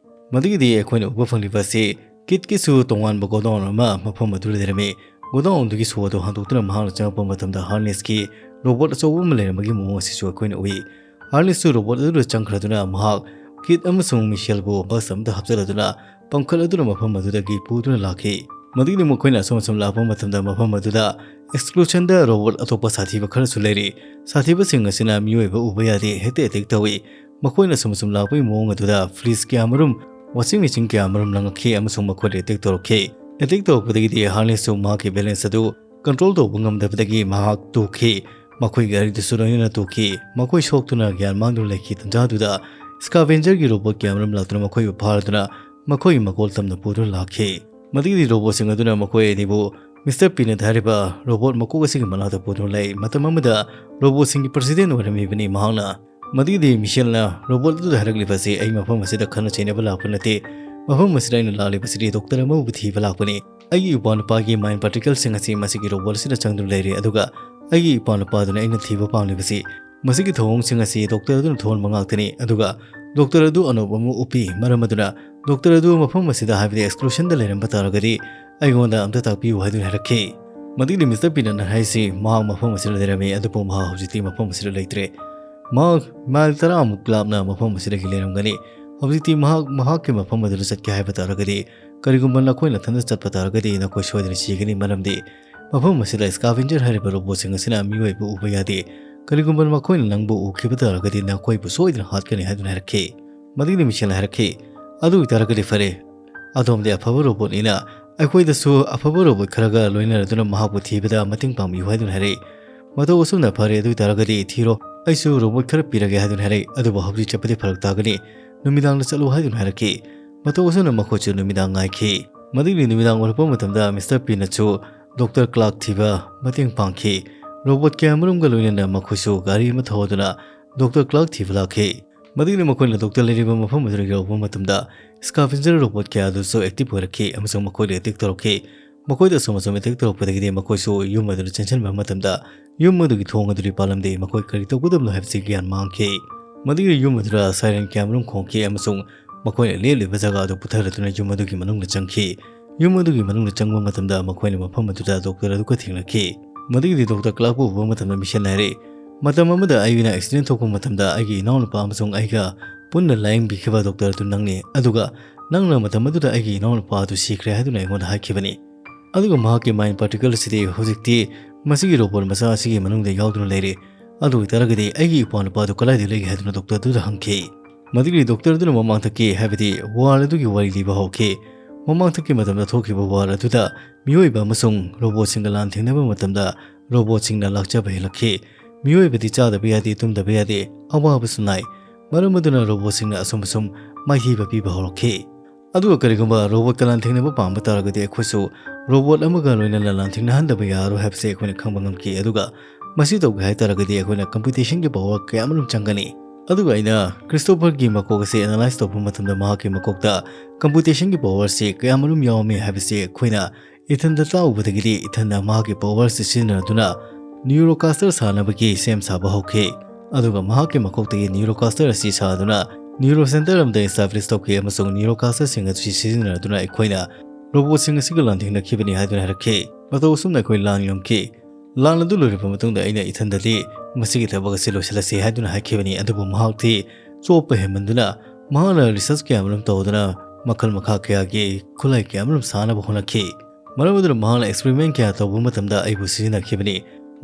ꯃꯗꯨꯒꯤꯗꯤ ꯑꯩꯈꯣꯏꯅ ꯎꯕ ꯐꯪꯂꯤꯕ ꯑꯁꯤ ꯀꯤꯠꯀꯤꯁꯨ ꯇꯣꯉꯥꯟꯕ godown ꯑꯃ ꯃꯐꯝ ꯑꯗꯨꯗ ꯂꯩꯔꯝꯃꯤ꯫ Godown ꯑꯗꯨꯒꯤ ꯁꯣ ꯑꯗꯨ ꯍꯥꯡꯗꯣꯛꯇꯨꯅ ꯃꯍꯥꯛꯅ ꯆꯪꯉꯛꯄ ꯃꯇꯝꯗ ꯍꯥꯔꯅꯦꯁꯀꯤ ꯔꯣꯕꯣꯠ ꯑꯆꯧꯕ ꯑꯃ ꯂꯩꯔꯝꯕꯒꯤ ꯃꯑꯣꯡ ꯑꯁꯤꯁꯨ ꯑꯩꯈꯣꯏꯅ ꯎꯏ꯫ ꯍꯥꯔꯅꯦꯁꯁꯨ ꯔꯣꯕꯣꯠ ꯑꯗꯨꯗ ꯆꯪꯈ꯭ꯔꯗꯨꯅ ꯃꯍꯥꯛ ꯀꯤꯠ ꯑꯃꯁꯨꯡ ꯃꯤꯆꯦꯜꯕꯨ ꯕꯁ ꯑꯃꯗ ꯍꯥꯞꯆꯤꯜꯂꯗꯨꯅ ꯄꯥꯡꯈꯠꯂꯗꯨꯅ ꯃꯐꯝ ꯑꯗꯨꯗꯒꯤ ꯄꯨꯗꯨꯅ ꯂꯥꯛꯈꯤ꯫ ꯃꯗꯨꯒꯤꯗꯤ ꯃꯈꯣꯏꯅ ꯑꯁꯨꯝ ꯑꯁꯨꯝ ꯂꯥꯛꯄ ꯃꯇꯝꯗ ꯃꯐꯝ ꯑꯗꯨꯗ explosionꯗ ꯔꯣꯕꯣꯠ ꯑꯇꯣꯞꯄ ꯁꯥꯊꯤꯕ ꯈꯔꯁꯨ ꯂꯩꯔꯤ꯫ ꯁꯥꯊꯤꯕꯁꯤꯡ ꯑꯁꯤꯅ ꯃꯤꯑꯣꯏꯕ ꯎꯕ ꯌꯥꯗꯦ, ꯍꯦꯛꯇ attack ꯇꯧꯏ꯫ ꯃꯈꯣꯏꯅ ꯑꯁꯨꯝ ꯑꯁꯨꯝ ꯂꯥꯛꯄꯒꯤ ꯃꯑꯣꯡ ꯑꯗꯨꯗ fridge ꯀꯌꯥꯃꯔꯨꯝ, washing machine ꯀꯌꯥꯃꯔꯨꯝ ꯂꯪꯉꯛꯈꯤ ꯑꯃꯁꯨꯡ ꯃꯈꯣꯏꯗ attack ꯇꯧꯔꯛꯈꯤ꯫ Attack ꯇꯧꯔꯛꯄꯗꯒꯤꯗꯤ ꯍꯥꯔꯅꯦꯁꯁꯨ ꯃꯍꯥꯛꯀꯤ balance ꯑꯗꯨ control ꯇꯧꯕ ꯉꯝꯗꯕꯗꯒꯤ ꯃꯍꯥꯛ ꯇꯨꯈꯤ꯫ ꯃꯈꯣꯏ ꯒꯥꯔꯤꯗꯨꯁꯨ ꯂꯣꯏꯅꯅ ꯇꯨꯈꯤ꯫ ꯃꯈꯣꯏ ꯁꯣꯛꯇꯨꯅ ꯒ꯭ꯌꯥꯟ ꯃꯥꯡꯗꯨꯅ ꯂꯩꯈꯤ꯫ ꯇꯟꯖꯥꯗꯨꯗ scavengerꯒꯤ ꯔꯣꯕꯣꯠ ꯀꯌꯥꯃꯔꯨꯝ ꯂꯥꯛꯇꯨꯅ ꯃꯈꯣꯏꯕꯨ ꯐꯥꯔꯗꯨꯅ ꯃꯈꯣꯏꯒꯤ ꯃꯀꯣꯜ ꯇꯝꯅ ꯄꯨꯗꯨꯅ ꯂꯥꯛꯈꯤ꯫ ꯃꯗꯨꯒꯤꯗꯤ ꯔꯣꯕꯣꯠꯁꯤꯡ ꯑꯗꯨꯅ ꯃꯈꯣꯏ ꯑꯅꯤꯕꯨ Mister Peanut ꯍꯥꯏꯔꯤꯕ ꯔꯣꯕꯣꯠ ꯃꯀꯣꯛ ꯑꯁꯤꯒꯤ ꯃꯅꯥꯛꯇ ꯄꯨꯗꯨꯅ ꯂꯩ꯫ ꯃꯇꯝ ꯑꯃꯗ ꯔꯣꯕꯣꯠꯁꯤꯡꯒꯤ president ꯑꯣꯏꯔꯝꯃꯤꯕꯅꯤ ꯃꯍꯥꯛꯅ꯫ ꯃꯗꯨꯒꯤꯗꯤ ꯃꯤꯆꯦꯜꯅ ꯔꯣꯕꯣꯠ ꯑꯗꯨꯗ ꯍꯥꯏꯔꯛꯂꯤꯕ ꯑꯁꯤ, "ꯑꯩ ꯃꯐꯝ ꯑꯁꯤꯗ ꯈꯠꯅ ꯆꯩꯅꯕ ꯂꯥꯛꯄ ꯅꯠꯇꯦ, ꯃꯐꯝ ꯑꯁꯤꯗ ꯑꯩꯅ ꯂꯥꯛꯂꯤꯕꯁꯤꯗꯤ ꯗꯣꯛꯇꯔ ꯑꯃꯕꯨ ꯊꯤꯕ ꯂꯥꯛꯄꯅꯤ꯫ ꯑꯩꯒꯤ ꯏꯄ꯭ꯋꯥꯅꯨꯄꯥꯒꯤ ꯃꯥꯏꯟ ꯄꯥꯔꯇꯤꯀꯜꯁꯤꯡ ꯑꯁꯤ ꯃꯁꯤꯒꯤ ꯔꯣꯕꯣꯠ ꯑꯁꯤꯗ ꯆꯪꯗꯨꯅ ꯂꯩꯔꯦ, ꯑꯗꯨꯒ ꯑꯩꯒꯤ ꯏꯄ꯭ꯋꯥꯅꯨꯄꯥꯗꯨꯅ ꯑꯩꯅ ꯊꯤꯕ ꯄꯥꯝꯂꯤꯕꯁꯤ ꯃꯁꯤꯒꯤ ꯊꯧꯑꯣꯡꯁꯤꯡ ꯑꯁꯤ ꯗꯣꯛꯇꯔ ꯑꯗꯨꯅ ꯊꯣꯛꯍꯟꯕ ꯉꯥꯛꯇꯅꯤ꯫ ꯑꯗꯨꯒ ꯗꯣꯛꯇꯔ ꯑꯗꯨ ꯑꯅꯧꯕ ꯑꯃ ꯎꯞꯄꯤ, ꯃꯔꯝ ꯑꯗꯨꯅ ꯗꯣꯛꯇꯔ ꯑꯗꯨ ꯃꯐꯝ ꯑꯁꯤꯗ, ꯍꯥꯏꯕꯗꯤ ꯑꯦꯛꯁꯀ꯭ꯂꯨꯁꯟꯗ ꯂꯩꯔꯝꯕ ꯇꯥꯔꯒꯗꯤ ꯑꯩꯉꯣꯟꯗ ꯑꯝꯇ ꯇꯥꯛꯄꯤꯌꯨ ꯍꯥꯏꯗꯨꯅ ꯍꯥꯏꯔꯛꯈꯤ꯫ ꯃꯗꯨꯒꯤ ꯃꯤꯁꯇꯔ ꯄꯤꯅꯠꯅ ꯍꯥꯏꯁꯤ ꯃꯍꯥꯛ ꯃꯐꯝ ꯑꯁꯤꯗ ꯂꯩꯔꯝꯃꯤ, ꯑꯗꯨꯕꯨ ꯃꯍꯥꯛ ꯍꯧꯖꯤꯛꯇꯤ ꯃꯐꯝ ꯑꯁꯤꯗ ꯂꯩꯇ꯭ꯔꯦ꯫ ꯃꯍꯥꯛ ꯃꯥꯏꯜ ꯇꯔꯥꯃꯨꯛ ꯂꯥꯞꯅ ꯃꯐꯝ ꯑꯁꯤꯗꯒꯤ ꯂꯩꯔꯝꯒꯅꯤ꯫ ꯍꯧꯖꯤꯛꯇꯤ ꯃꯍꯥꯛ ꯃꯍꯥꯛꯀꯤ ꯃꯐꯝ ꯑꯗꯨꯗ ꯆꯠꯀꯦ ꯍꯥꯏꯕ ꯇꯥꯔꯒꯗꯤ, ꯀꯔꯤꯒꯨꯝꯕ ꯅꯈꯣꯏ ꯅꯊꯟꯇ ꯆꯠꯄ ꯇꯥꯔꯒꯗꯤ ꯅꯈꯣꯏ ꯁꯣꯏꯗꯅ ꯁꯤꯒꯅꯤ, ꯃꯔꯝꯗꯤ ꯃꯐꯝ ꯑꯁꯤꯗ ꯁ꯭ꯀꯥꯚꯦꯟꯖꯔ ꯍꯥꯏꯔꯤꯕ ꯔꯣꯕꯣꯠꯁꯤꯡ ꯑꯁꯤꯅ ꯃꯤꯑꯣꯏꯕ ꯎꯕ ꯌꯥꯗꯦ꯫ ꯀꯔꯤꯒꯨꯝꯕ ꯃꯈꯣꯏꯅ ꯅꯪꯕꯨ ꯎꯈꯤꯕ ꯇꯥꯔꯒꯗꯤ ꯅꯈꯣꯏꯕꯨ ꯁꯣꯏꯗꯅ ꯍꯥꯠꯀꯅꯤ ꯍꯥꯏꯗꯨꯅ ꯍꯥꯏꯔꯛꯈꯤ꯫ ꯃꯗꯨꯒꯤ ꯃꯤꯁꯦꯜꯅ ꯍꯥꯏꯔꯛꯈꯤ, "ꯑꯗꯨ ꯑꯣꯏꯇꯥꯔꯒꯗꯤ ꯐꯔꯦ, ꯑꯗꯣꯝꯗꯤ ꯑꯐꯕ ꯔꯣꯕꯣꯠꯅꯤꯅ ꯑꯩꯈꯣꯏꯗꯁꯨ ꯑꯐꯕ ꯔꯣꯕꯣꯠ ꯈꯔꯒ ꯂꯣꯏꯅꯔꯗꯨꯅ ꯃꯍꯥꯛꯄꯨ ꯊꯤꯕꯗ ꯃꯇꯦꯡ ꯄꯥꯡꯕꯤꯌꯨ" ꯍꯥꯏꯗꯨꯅ ꯍꯥꯏꯔꯛꯏ꯫ ꯃꯇꯧ ꯑꯁꯨꯝꯅ, "ꯐꯔꯦ, ꯑꯗꯨ ꯑꯣꯏꯇꯥꯔꯒꯗꯤ ꯊꯤꯔꯣ, ꯑꯩꯁꯨ ꯔꯣꯕꯣꯠ ꯈꯔ ꯄꯤꯔꯒꯦ" ꯍꯥꯏꯗꯨꯅ ꯍꯥꯏꯔꯛꯏ꯫ "ꯑꯗꯨꯕꯨ ꯍꯧꯖꯤꯛ ꯆꯠꯄꯗꯤ ꯐꯔꯛ ꯇꯥꯒꯅꯤ, ꯅꯨꯃꯤꯗꯥꯡꯗ ꯆꯠꯂꯨ" ꯍꯥꯏꯗꯨꯅ ꯍꯥꯏꯔꯛꯈꯤ꯫ ꯃꯇꯧ ꯑꯁꯨꯝꯅ ꯃꯈꯣꯏꯁꯨ ꯅꯨꯃꯤꯗꯥꯡ ꯉꯥꯏꯈꯤ꯫ ꯃꯗꯨꯒꯤ ꯅꯨꯃꯤꯗꯥꯡ ꯑꯣꯏꯔꯛꯄ ꯃꯇꯝꯗ ꯃꯤꯁꯇꯔ ꯄꯤꯅꯠꯁꯨ ꯗꯣꯛꯇꯔ ꯀ꯭ꯂꯥꯔꯛ ꯊꯤꯕ ꯃꯇꯦꯡ ꯄꯥꯡꯈꯤ꯫ ꯔꯣꯕꯣꯠ ꯀꯌꯥꯃꯔꯨꯝꯒ ꯂꯣꯏꯅꯅ ꯃꯈꯣꯏꯁꯨ ꯒꯥꯔꯤ ꯑꯃ ꯊꯧꯗꯨꯅ ꯗꯣꯛꯇꯔ ꯀ꯭ꯂꯥꯔꯛ ꯊꯤꯕ ꯂꯥꯛꯈꯤ꯫ ꯃꯗꯨꯒꯤ ꯃꯈꯣꯏꯅ ꯗꯣꯛꯇꯔ ꯂꯩꯔꯤꯕ ꯃꯐꯝ ꯑꯗꯨꯗ ꯌꯧꯔꯛꯄ ꯃꯇꯝꯗ ꯁ꯭ꯀꯥꯚꯦꯟꯖꯔ ꯔꯣꯕꯣꯠ ꯀꯌꯥ ꯑꯗꯨꯁꯨ ꯑꯦꯛꯇꯤꯚ ꯑꯣꯏꯔꯛꯈꯤ ꯑꯃꯁꯨꯡ ꯃꯈꯣꯏꯗ ꯑꯦꯇꯦꯛ ꯇꯧꯔꯛꯈꯤ꯫ ꯃꯈꯣꯏꯗ ꯑꯁꯨꯝ ꯑꯁꯨꯝ ꯑꯦꯇꯦꯛ ꯇꯧꯔꯛꯄꯗꯒꯤꯗꯤ ꯃꯈꯣꯏꯁꯨ ꯌꯨꯝ ꯑꯗꯨꯗ ꯆꯦꯟꯁꯤꯟꯕ ꯃꯇꯝꯗ ꯌꯨꯝ ꯑꯗꯨꯒꯤ ꯊꯣꯡ ꯑꯗꯨꯗꯤ ꯄꯥꯜꯂꯝꯗꯦ꯫ ꯃꯈꯣꯏ ꯀꯔꯤ ꯇꯧꯒꯗꯕꯅꯣ ꯍꯥꯏꯕꯁꯤ ꯒ꯭ꯌꯥꯟ ꯃꯥꯡꯈꯤ꯫ ꯃꯗꯨꯒꯤ ꯌꯨꯝ ꯑꯗꯨꯗ ꯁꯥꯏꯔꯦꯟ ꯀꯌꯥꯃꯔꯨꯝ ꯈꯣꯡꯈꯤ ꯑꯃꯁꯨꯡ ꯃꯈꯣꯏꯅ ꯂꯦꯞꯂꯤꯕ ꯖꯒꯥ ꯑꯗꯨ ꯄꯨꯊꯔꯗꯨꯅ ꯌꯨꯝ ꯑꯗꯨꯒꯤ ꯃꯅꯨꯡꯗ ꯆꯪꯈꯤ꯫ ꯌꯨꯝ ꯑꯗꯨꯒꯤ ꯃꯅꯨꯡꯗ ꯆꯪꯕ ꯃꯇꯝꯗ ꯃꯈꯣꯏꯅ ꯃꯐꯝ ꯑꯗꯨꯗ ꯗꯣꯛꯇꯔ ꯑꯗꯨꯒ ꯊꯦꯡꯅꯈꯤ꯫ ꯃꯗꯨꯒꯤꯗꯤ ꯗꯣꯛꯇꯔ ꯀ꯭ꯂꯥꯔꯛꯄꯨ ꯎꯕ ꯃꯇꯝꯗ ꯃꯤꯁꯦꯜꯅ ꯍꯥꯏꯔꯛꯏ, "ꯃꯇꯝ ꯑꯃꯗ ꯑꯩꯅ ꯑꯦꯛꯁꯤꯗꯦꯟ ꯊꯣꯛꯄ ꯃꯇꯝꯗ ꯑꯩꯒꯤ ꯏꯅꯥꯎꯅꯨꯄꯥ ꯑꯃꯁꯨꯡ ꯑꯩꯒ ꯄꯨꯟꯅ ꯂꯥꯌꯦꯡꯕꯤꯈꯤꯕ ꯗꯣꯛꯇꯔ ꯑꯗꯨ ꯅꯪꯅꯤ, ꯑꯗꯨꯒ ꯅꯪꯅ ꯃꯇꯝ ꯑꯗꯨꯗ ꯑꯩꯒꯤ ꯏꯅꯥꯎꯅꯨꯄꯥ ꯑꯗꯨ ꯁꯤꯈ꯭ꯔꯦ ꯍꯥꯏꯗꯨꯅ ꯑꯩꯉꯣꯟꯗ ꯍꯥꯏꯈꯤꯕꯅꯤ꯫ ꯑꯗꯨꯒ ꯃꯍꯥꯛꯀꯤ ꯃꯥꯏꯟ ꯄꯥꯔꯇꯤꯀꯜ ꯑꯁꯤꯗꯤ ꯍꯧꯖꯤꯛꯇꯤ ꯃꯁꯤꯒꯤ ꯔꯣꯕꯣꯠ ꯃꯆꯥ ꯑꯁꯤꯒꯤ ꯃꯅꯨꯡꯗ ꯌꯥꯎꯗꯨꯅ ꯂꯩꯔꯦ꯫ ꯑꯗꯨ ꯑꯣꯏꯇꯥꯔꯒꯗꯤ ꯑꯩꯒꯤ ꯏꯄ꯭ꯋꯥ ꯅꯨꯄꯥ ꯑꯗꯨ ꯀꯗꯥꯏꯗ ꯂꯩꯒꯦ?" ꯍꯥꯏꯗꯨꯅ ꯗꯣꯛꯇꯔ ꯑꯗꯨꯗ ꯍꯪꯈꯤ꯫ ꯃꯗꯨꯒꯤ ꯗꯣꯛꯇꯔ ꯑꯗꯨꯅ ꯃꯃꯥꯡꯊꯛꯀꯤ, ꯍꯥꯏꯕꯗꯤ ꯋꯥꯔꯜ ꯑꯗꯨꯒꯤ ꯋꯥꯔꯤ ꯂꯤꯕ ꯍꯧꯈꯤ꯫ ꯃꯃꯥꯡꯊꯛꯀꯤ ꯃꯇꯝꯗ ꯊꯣꯛꯈꯤꯕ ꯋꯥꯔ ꯑꯗꯨꯗ ꯃꯤꯑꯣꯏꯕ ꯑꯃꯁꯨꯡ ꯔꯣꯕꯣꯠꯁꯤꯡꯒ ꯂꯥꯟꯊꯦꯡꯅꯕ ꯃꯇꯝꯗ ꯔꯣꯕꯣꯠꯁꯤꯡꯅ ꯂꯥꯛꯆꯕ ꯍꯦꯜꯂꯛꯈꯤ꯫ ꯃꯤꯑꯣꯏꯕꯗꯤ ꯆꯥꯗꯕ ꯌꯥꯗꯦ, ꯇꯨꯝꯗꯕ ꯌꯥꯗꯦ, ꯑꯋꯥꯕꯁꯨ ꯅꯥꯏ꯫ ꯃꯔꯝ ꯑꯗꯨꯅ ꯔꯣꯕꯣꯠꯁꯤꯡꯅ ꯑꯁꯨꯝ ꯑꯁꯨꯝ ꯃꯥꯏꯊꯤꯕ ꯄꯤꯕ ꯍꯧꯔꯛꯈꯤ꯫ ꯑꯗꯨꯒ ꯀꯔꯤꯒꯨꯝꯕ ꯔꯣꯕꯣꯠꯀ ꯂꯥꯟꯊꯦꯡꯅꯕ ꯄꯥꯝꯕ ꯇꯥꯔꯒꯗꯤ ꯑꯩꯈꯣꯏꯁꯨ ꯔꯣꯕꯣꯠ ꯑꯃꯒ ꯂꯣꯏꯅꯅ ꯂꯥꯟꯊꯦꯡꯅꯍꯟꯗꯕ ꯌꯥꯔꯣꯏ ꯍꯥꯏꯕꯁꯦ ꯑꯩꯈꯣꯏꯅ ꯈꯪꯕ ꯉꯝꯈꯤ꯫ ꯑꯗꯨꯒ ꯃꯁꯤ ꯇꯧꯒꯦ ꯍꯥꯏ ꯇꯥꯔꯒꯗꯤ ꯑꯩꯈꯣꯏꯅ ꯀꯝꯄ꯭ꯌꯨꯇꯦꯁꯟꯒꯤ ꯄꯥꯋꯔ ꯀꯌꯥ ꯑꯃꯔꯣꯝ ꯆꯪꯒꯅꯤ꯫ ꯑꯗꯨꯒ ꯑꯩꯅ ꯈ꯭ꯔꯤꯁꯇꯣꯐꯔꯒꯤ ꯃꯀꯣꯛ ꯑꯁꯤ ꯑꯦꯅꯥꯂꯥꯏꯁ ꯇꯧꯕ ꯃꯇꯝꯗ ꯃꯍꯥꯛꯀꯤ ꯃꯀꯣꯛꯇ ꯀꯝꯄ꯭ꯌꯨꯇꯦꯁꯟꯒꯤ ꯄꯋꯥꯔꯁꯤ ꯀꯌꯥꯃꯔꯨꯝ ꯌꯥꯎꯔꯝꯃꯤ ꯍꯥꯏꯕꯁꯤ ꯑꯩꯈꯣꯏꯅ ꯏꯊꯟꯗ ꯇꯥꯛꯎꯕꯗꯒꯤꯗꯤ ꯏꯊꯟꯗ ꯃꯍꯥꯛꯀꯤ ꯄꯋꯥꯔꯁꯤ ꯁꯤꯖꯤꯟꯅꯗꯨꯅ ꯅ꯭ꯌꯨꯔꯣꯀꯥꯁꯇꯔ ꯁꯥꯅꯕꯒꯤ ꯁꯦꯝ ꯁꯥꯕ ꯍꯧꯈꯤ꯫ ꯑꯗꯨꯒ ꯃꯍꯥꯛꯀꯤ ꯃꯀꯣꯛꯇꯒꯤ ꯅ꯭ꯌꯨꯔꯣꯀꯥꯁꯇꯔ ꯑꯁꯤ ꯁꯥꯗꯨꯅ ꯅ꯭ꯌꯨꯔꯣ ꯁꯦꯟꯇꯔ ꯑꯃꯗ ꯏꯁꯇꯥꯕ꯭ꯂꯤꯁ ꯇꯧꯈꯤ ꯑꯃꯁꯨꯡ ꯅ꯭ꯌꯨꯔꯣꯀꯥꯁꯇꯔꯁꯤꯡ ꯑꯁꯤ ꯁꯤꯖꯤꯟꯅꯗꯨꯅ ꯑꯩꯈꯣꯏꯅ ꯔꯣꯕꯣꯠꯁꯤꯡ ꯑꯁꯤꯒ ꯂꯥꯟꯊꯦꯡꯅꯈꯤꯕꯅꯤ ꯍꯥꯏꯗꯨꯅ ꯍꯥꯏꯔꯛꯈꯤ꯫ ꯃꯇꯧ ꯑꯁꯨꯝꯅ ꯑꯩꯈꯣꯏ ꯂꯥꯟ ꯉꯝꯈꯤ꯫ ꯂꯥꯟ ꯑꯗꯨ ꯂꯣꯏꯔꯕ ꯃꯇꯨꯡꯗ ꯑꯩꯅ ꯏꯊꯟꯗꯗꯤ ꯃꯁꯤꯒꯤ ꯊꯕꯛ ꯑꯁꯤ ꯂꯣꯏꯁꯤꯜꯂꯁꯤ ꯍꯥꯏꯗꯨꯅ ꯍꯥꯏꯈꯤꯕꯅꯤ, ꯑꯗꯨꯕꯨ ꯃꯍꯥꯛꯇꯤ ꯆꯣꯞꯄ ꯍꯦꯟꯃꯟꯗꯨꯅ ꯃꯍꯥꯛꯅ ꯔꯤꯁꯔꯆ ꯀꯌꯥꯃꯔꯨꯝ ꯇꯧꯗꯨꯅ ꯃꯈꯜ ꯃꯈꯥ ꯀꯌꯥꯒꯤ ꯈꯨꯠꯂꯥꯏ ꯀꯌꯥꯃꯔꯨꯝ ꯁꯥꯅꯕ ꯍꯣꯠꯅꯈꯤ꯫ ꯃꯔꯝ ꯑꯗꯨꯅ ꯃꯍꯥꯛꯅ ꯑꯦꯛꯁꯄꯦꯔꯤꯃꯦꯟ ꯀꯌꯥ ꯇꯧꯕ ꯃꯇꯝꯗ ꯑꯩꯕꯨ ꯁꯤꯖꯤꯟꯅꯈꯤꯕꯅꯤ꯫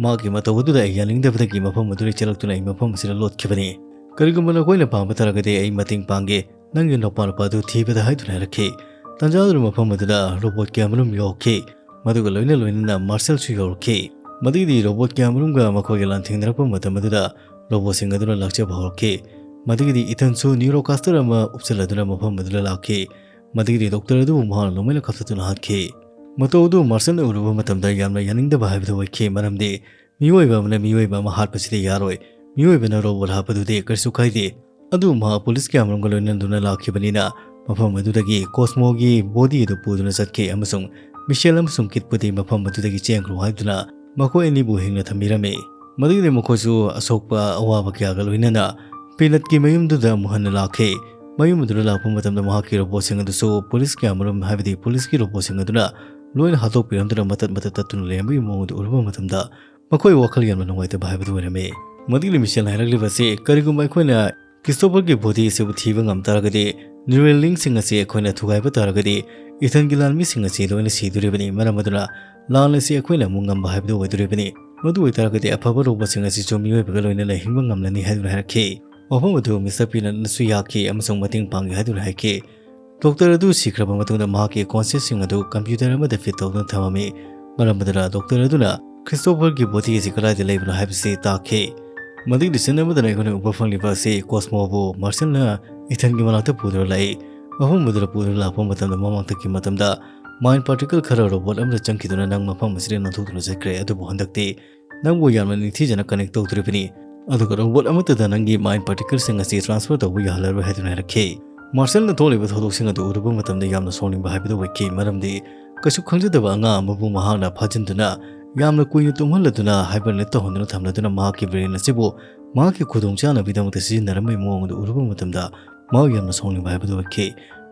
ꯃꯍꯥꯛꯀꯤ ꯃꯇꯧ ꯑꯗꯨꯗ ꯑꯩ ꯌꯥꯅꯤꯡꯗꯕꯗꯒꯤ ꯃꯐꯝ ꯑꯗꯨꯗ ꯆꯦꯜꯂꯛꯇꯨꯅ ꯑꯩ ꯃꯐꯝ ꯑꯁꯤꯗ ꯂꯣꯠꯈꯤꯕꯅꯤ꯫ "ꯀꯔꯤꯒꯨꯝꯕ ꯅꯈꯣꯏꯅ ꯄꯥꯝꯕ ꯇꯥꯔꯒꯗꯤ ꯑꯩ ꯃꯇꯦꯡ ꯄꯥꯡꯒꯦ, ꯅꯪꯒꯤ ꯅꯨꯄꯥ ꯅꯨꯄꯥ ꯑꯗꯨ ꯊꯤꯕꯗ" ꯍꯥꯏꯗꯨꯅ ꯍꯥꯏꯔꯛꯈꯤ꯫ ꯇꯥꯟꯖꯥ ꯑꯗꯨꯗ ꯃꯐꯝ ꯑꯗꯨꯗ ꯔꯣꯕꯣꯠ ꯀꯌꯥꯃꯔꯨꯝ ꯌꯧꯔꯛꯈꯤ꯫ ꯃꯗꯨꯒ ꯂꯣꯏꯅ ꯂꯣꯏꯅꯅ ꯃꯥꯔꯁꯦꯜꯁꯨ ꯌꯧꯔꯛꯈꯤ꯫ ꯃꯗꯨꯒꯤꯗꯤ ꯔꯣꯕꯣꯠ ꯀꯌꯥꯃꯔꯨꯝꯒ ꯃꯈꯣꯏꯒ ꯂꯥꯟꯊꯦꯡꯅꯔꯛꯄ ꯃꯇꯝ ꯑꯗꯨꯗ ꯔꯣꯕꯣꯠꯁꯤꯡ ꯑꯗꯨꯅ ꯂꯥꯛꯆꯕ ꯍꯧꯔꯛꯈꯤ꯫ ꯃꯗꯨꯒꯤꯗꯤ ꯏꯊꯟꯁꯨ ꯅ꯭ꯌꯨꯔꯣꯀꯥꯁꯇꯔ ꯑꯃ ꯎꯞꯁꯤꯜꯂꯗꯨꯅ ꯃꯐꯝ ꯑꯗꯨꯗ ꯂꯥꯛꯈꯤ꯫ ꯃꯗꯨꯒꯤꯗꯤ ꯗꯣꯛꯇꯔ ꯑꯗꯨꯕꯨ ꯃꯍꯥꯛꯅ ꯅꯣꯡꯃꯩꯅ ꯀꯥꯞꯊꯠꯇꯨꯅ ꯍꯥꯠꯈꯤ꯫ ꯃꯇꯧ ꯑꯗꯨ ꯃꯥꯔꯁꯦꯜꯅ ꯎꯔꯨꯕ ꯃꯇꯝꯗ ꯌꯥꯝꯅ ꯌꯥꯅꯤꯡꯗꯕ ꯍꯥꯏꯕꯗꯨ ꯑꯣꯏꯈꯤ, ꯃꯔꯝꯗꯤ ꯃꯤꯑꯣꯏꯕ ꯑꯃꯅ ꯃꯤꯑꯣꯏꯕ ꯑꯃ ꯍꯥꯠꯄꯁꯤꯗꯤ ꯌꯥꯔꯣꯏ꯫ ꯃꯤꯑꯣꯏꯕꯅ ꯔꯣꯕꯣꯠ ꯍꯥꯠꯄꯗꯨꯗꯤ ꯀꯔꯤꯁꯨ ꯀꯥꯏꯗꯦ꯫ ꯑꯗꯨꯕꯨ ꯃꯍꯥꯛ ꯄꯨꯂꯤꯁ ꯀꯌꯥꯃꯔꯨꯝꯒ ꯂꯣꯏꯅꯗꯨꯅ ꯂꯥꯛꯈꯤꯕꯅꯤꯅ ꯃꯐꯝ ꯑꯗꯨꯗꯒꯤ ꯀꯣꯁꯃꯣꯒꯤ ꯕꯣꯗꯤ ꯑꯗꯨ ꯄꯨꯗꯨꯅ ꯆꯠꯈꯤ ꯑꯃꯁꯨꯡ ꯃꯤꯁꯦꯜ ꯑꯃꯁꯨꯡ ꯀꯤꯠꯄꯨꯗꯤ ꯃꯐꯝ ꯑꯗꯨꯗꯒꯤ ꯆꯦꯟꯈ꯭ꯔꯣ ꯍꯥꯏꯗꯨꯅ ꯃꯈꯣꯏ ꯑꯅꯤꯕꯨ ꯍꯤꯡꯅ ꯊꯝꯕꯤꯔꯝꯃꯤ꯫ ꯃꯗꯨꯒꯤꯗꯤ ꯃꯈꯣꯏꯁꯨ ꯑꯁꯣꯛꯄ ꯑꯋꯥꯕ ꯀꯌꯥꯒ ꯂꯣꯏꯅꯅ ꯄꯤꯅꯠꯀꯤ ꯃꯌꯨꯝꯗꯨꯗ ꯑꯃꯨꯛ ꯍꯟꯅ ꯂꯥꯛꯈꯤ꯫ ꯃꯌꯨꯝ ꯑꯗꯨꯗ ꯂꯥꯛꯄ ꯃꯇꯝꯗ ꯃꯍꯥꯛꯀꯤ ꯔꯣꯕꯣꯠꯁꯤꯡ ꯑꯗꯨꯁꯨ ꯄꯨꯂꯤꯁ ꯀꯌꯥꯃꯔꯨꯝ, ꯍꯥꯏꯕꯗꯤ ꯄꯨꯂꯤꯁꯀꯤ ꯔꯣꯕꯣꯠꯁꯤꯡ ꯑꯗꯨꯅ ꯂꯣꯏꯅ ꯍꯥꯠꯇꯣꯛꯄꯤꯔꯝꯗꯨꯅ ꯃꯇꯠ ꯃꯇꯠ ꯇꯠꯇꯨꯅ ꯂꯩꯔꯝꯕꯒꯤ ꯃꯑꯣꯡ ꯑꯗꯨ ꯎꯔꯨꯕ ꯃꯇꯝꯗ ꯃꯈꯣꯏ ꯋꯥꯈꯜ ꯌꯥꯝꯅ ꯅꯨꯡꯉꯥꯏꯇꯕ ꯍꯥꯏꯕꯗꯨ ꯑꯣꯏꯔꯝꯃꯤ꯫ ꯃꯗꯨꯒꯤ ꯃꯤꯁꯦꯜꯅ ꯍꯥꯏꯔꯛꯂꯤꯕ ꯑꯁꯤ, ꯀꯔꯤꯒꯨꯝꯕ ꯑꯩꯈꯣꯏꯅ ꯈ꯭ꯔꯤꯁꯇꯣꯐꯔꯒꯤ ꯕꯣꯗꯤ ꯑꯁꯤꯕꯨ ꯊꯤꯕ ꯉꯝ ꯇꯥꯔꯒꯗꯤ, ꯅ꯭ꯌꯨꯔꯦꯜ ꯂꯤꯡꯁꯤꯡ ꯑꯁꯤ ꯑꯩꯈꯣꯏꯅ ꯊꯨꯒꯥꯏꯕ ꯇꯥꯔꯒꯗꯤ, ꯏꯊꯟꯒꯤ ꯂꯥꯟꯃꯤꯁꯤꯡ ꯑꯁꯤ ꯂꯣꯏꯅ ꯁꯤꯗꯣꯔꯤꯕꯅꯤ꯫ ꯃꯔꯝ ꯑꯗꯨꯅ ꯂꯥꯟ ꯑꯁꯤ ꯑꯩꯈꯣꯏꯅ ꯑꯃꯨꯛ ꯉꯝꯕ ꯍꯥꯏꯕꯗꯨ ꯑꯣꯏꯗꯣꯔꯤꯕꯅꯤ꯫ ꯃꯗꯨ ꯑꯣꯏꯇꯥꯔꯒꯗꯤ ꯑꯐꯕ ꯔꯣꯕꯣꯠꯁꯤꯡ ꯑꯁꯤꯁꯨ ꯃꯤꯑꯣꯏꯕꯒ ꯂꯣꯏꯅꯅ ꯍꯤꯡꯕ ꯉꯝꯂꯅꯤ ꯍꯥꯏꯗꯨꯅ ꯍꯥꯏꯔꯛꯈꯤ꯫ ꯋꯥꯐꯝ ꯑꯗꯨ ꯃꯤꯁꯇꯔ ꯄꯤꯅꯠꯅꯁꯨ ꯌꯥꯈꯤ ꯑꯃꯁꯨꯡ ꯃꯇꯦꯡ ꯄꯥꯡꯒꯦ ꯍꯥꯏꯗꯨꯅ ꯍꯥꯏꯈꯤ꯫ ꯗꯣꯛꯇꯔ ꯑꯗꯨ ꯁꯤꯈ꯭ꯔꯕ ꯃꯇꯨꯡꯗ ꯃꯍꯥꯛꯀꯤ ꯀꯣꯟꯁꯤꯌꯁꯁꯤꯡ ꯑꯗꯨ ꯀꯝꯄ꯭ꯌꯨꯇꯔ ꯑꯃꯗ ꯐꯤꯠ ꯇꯧꯗꯨꯅ ꯊꯝꯃꯝꯃꯤ꯫ ꯃꯔꯝ ꯑꯗꯨꯅ ꯗꯣꯛꯇꯔ ꯑꯗꯨꯅ ꯈ꯭ꯔꯤꯁꯇꯣꯐꯔꯒꯤ ꯕꯣꯗꯤ ꯑꯁꯤ ꯀꯗꯥꯏꯗ ꯂꯩꯕꯅꯣ ꯍꯥꯏꯕꯁꯤ ꯇꯥꯛꯈꯤ꯫ ꯃꯗꯨꯒꯤ ꯁꯤꯟ ꯑꯃꯗꯅ ꯑꯩꯈꯣꯏꯅ ꯎꯕ ꯐꯪꯂꯤꯕ ꯑꯁꯤ ꯀꯣꯁꯃꯣꯕꯨ ꯃꯥꯔꯁꯦꯜꯅ ꯏꯊꯟꯒꯤ ꯃꯅꯥꯛꯇ ꯄꯨꯗꯨꯅ ꯂꯥꯛꯏ꯫ ꯃꯐꯝ ꯑꯗꯨꯗ ꯄꯨꯗꯨꯅ ꯂꯥꯛꯄ ꯃꯇꯝꯗ ꯃꯃꯥꯡꯊꯛꯀꯤ ꯃꯇꯝꯗ ꯃꯥꯏꯟ ꯄꯥꯔꯇꯤꯀꯜ ꯈꯔ ꯔꯣꯕꯣꯠ ꯑꯃꯗ ꯆꯪꯈꯤꯗꯨꯅ ꯅꯪ ꯃꯐꯝ ꯑꯁꯤꯗ ꯅꯥꯟꯊꯣꯛꯇꯨꯅ ꯆꯠꯈ꯭ꯔꯦ, ꯑꯗꯨꯕꯨ ꯍꯟꯗꯛꯇꯤ ꯅꯪꯕꯨ ꯌꯥꯝꯅ ꯅꯤꯡꯊꯤꯖꯅ ꯀꯅꯦꯛ ꯇꯧꯗꯣꯔꯤꯕꯅꯤ꯫ ꯑꯗꯨꯒ ꯔꯣꯕꯣꯠ ꯑꯃꯠꯇꯗ ꯅꯪꯒꯤ ꯃꯥꯏꯟ ꯄꯥꯔꯇꯤꯀꯜꯁꯤꯡ ꯑꯁꯤ ꯇ꯭ꯔꯥꯟꯁꯐꯔ ꯇꯧꯕ ꯌꯥꯍꯜꯂꯔꯣꯏ ꯍꯥꯏꯗꯨꯅ ꯍꯥꯏꯔꯛꯈꯤ꯫ ꯃꯥꯔꯁꯦꯜꯅ ꯊꯣꯛꯂꯤꯕ ꯊꯧꯗꯣꯛꯁꯤꯡ ꯑꯗꯨ ꯎꯔꯨꯕ ꯃꯇꯝꯗ ꯌꯥꯝꯅ ꯁꯥꯎꯅꯤꯡꯕ ꯍꯥꯏꯕꯗꯨ ꯑꯣꯏꯈꯤ, ꯃꯔꯝꯗꯤ ꯀꯩꯁꯨ ꯈꯪꯖꯗꯕ ꯑꯉꯥꯡ ꯑꯃꯕꯨ ꯃꯍꯥꯛꯅ ꯐꯥꯖꯤꯟꯗꯨꯅ ꯌꯥꯝꯅ ꯀꯨꯏꯅ ꯇꯨꯝꯍꯜꯂꯗꯨꯅ ꯍꯥꯏꯕꯔꯅꯦꯠ ꯇꯧꯍꯟꯗꯨꯅ ꯊꯝꯂꯗꯨꯅ ꯃꯍꯥꯛꯀꯤ ꯕ꯭ꯔꯦꯟ ꯑꯁꯤꯕꯨ ꯃꯍꯥꯛꯀꯤ ꯈꯨꯗꯣꯡꯆꯥꯅꯕꯒꯤꯗꯃꯛꯇ ꯁꯤꯖꯤꯟꯅꯔꯝꯕꯒꯤ ꯃꯑꯣꯡ ꯑꯗꯨ ꯎꯔꯨꯕ ꯃꯇꯝꯗ ꯃꯍꯥꯛ ꯌꯥꯝꯅ ꯁꯥꯎꯅꯤꯡꯕ ꯍꯥꯏꯕꯗꯨ ꯑꯣꯏꯈꯤ꯫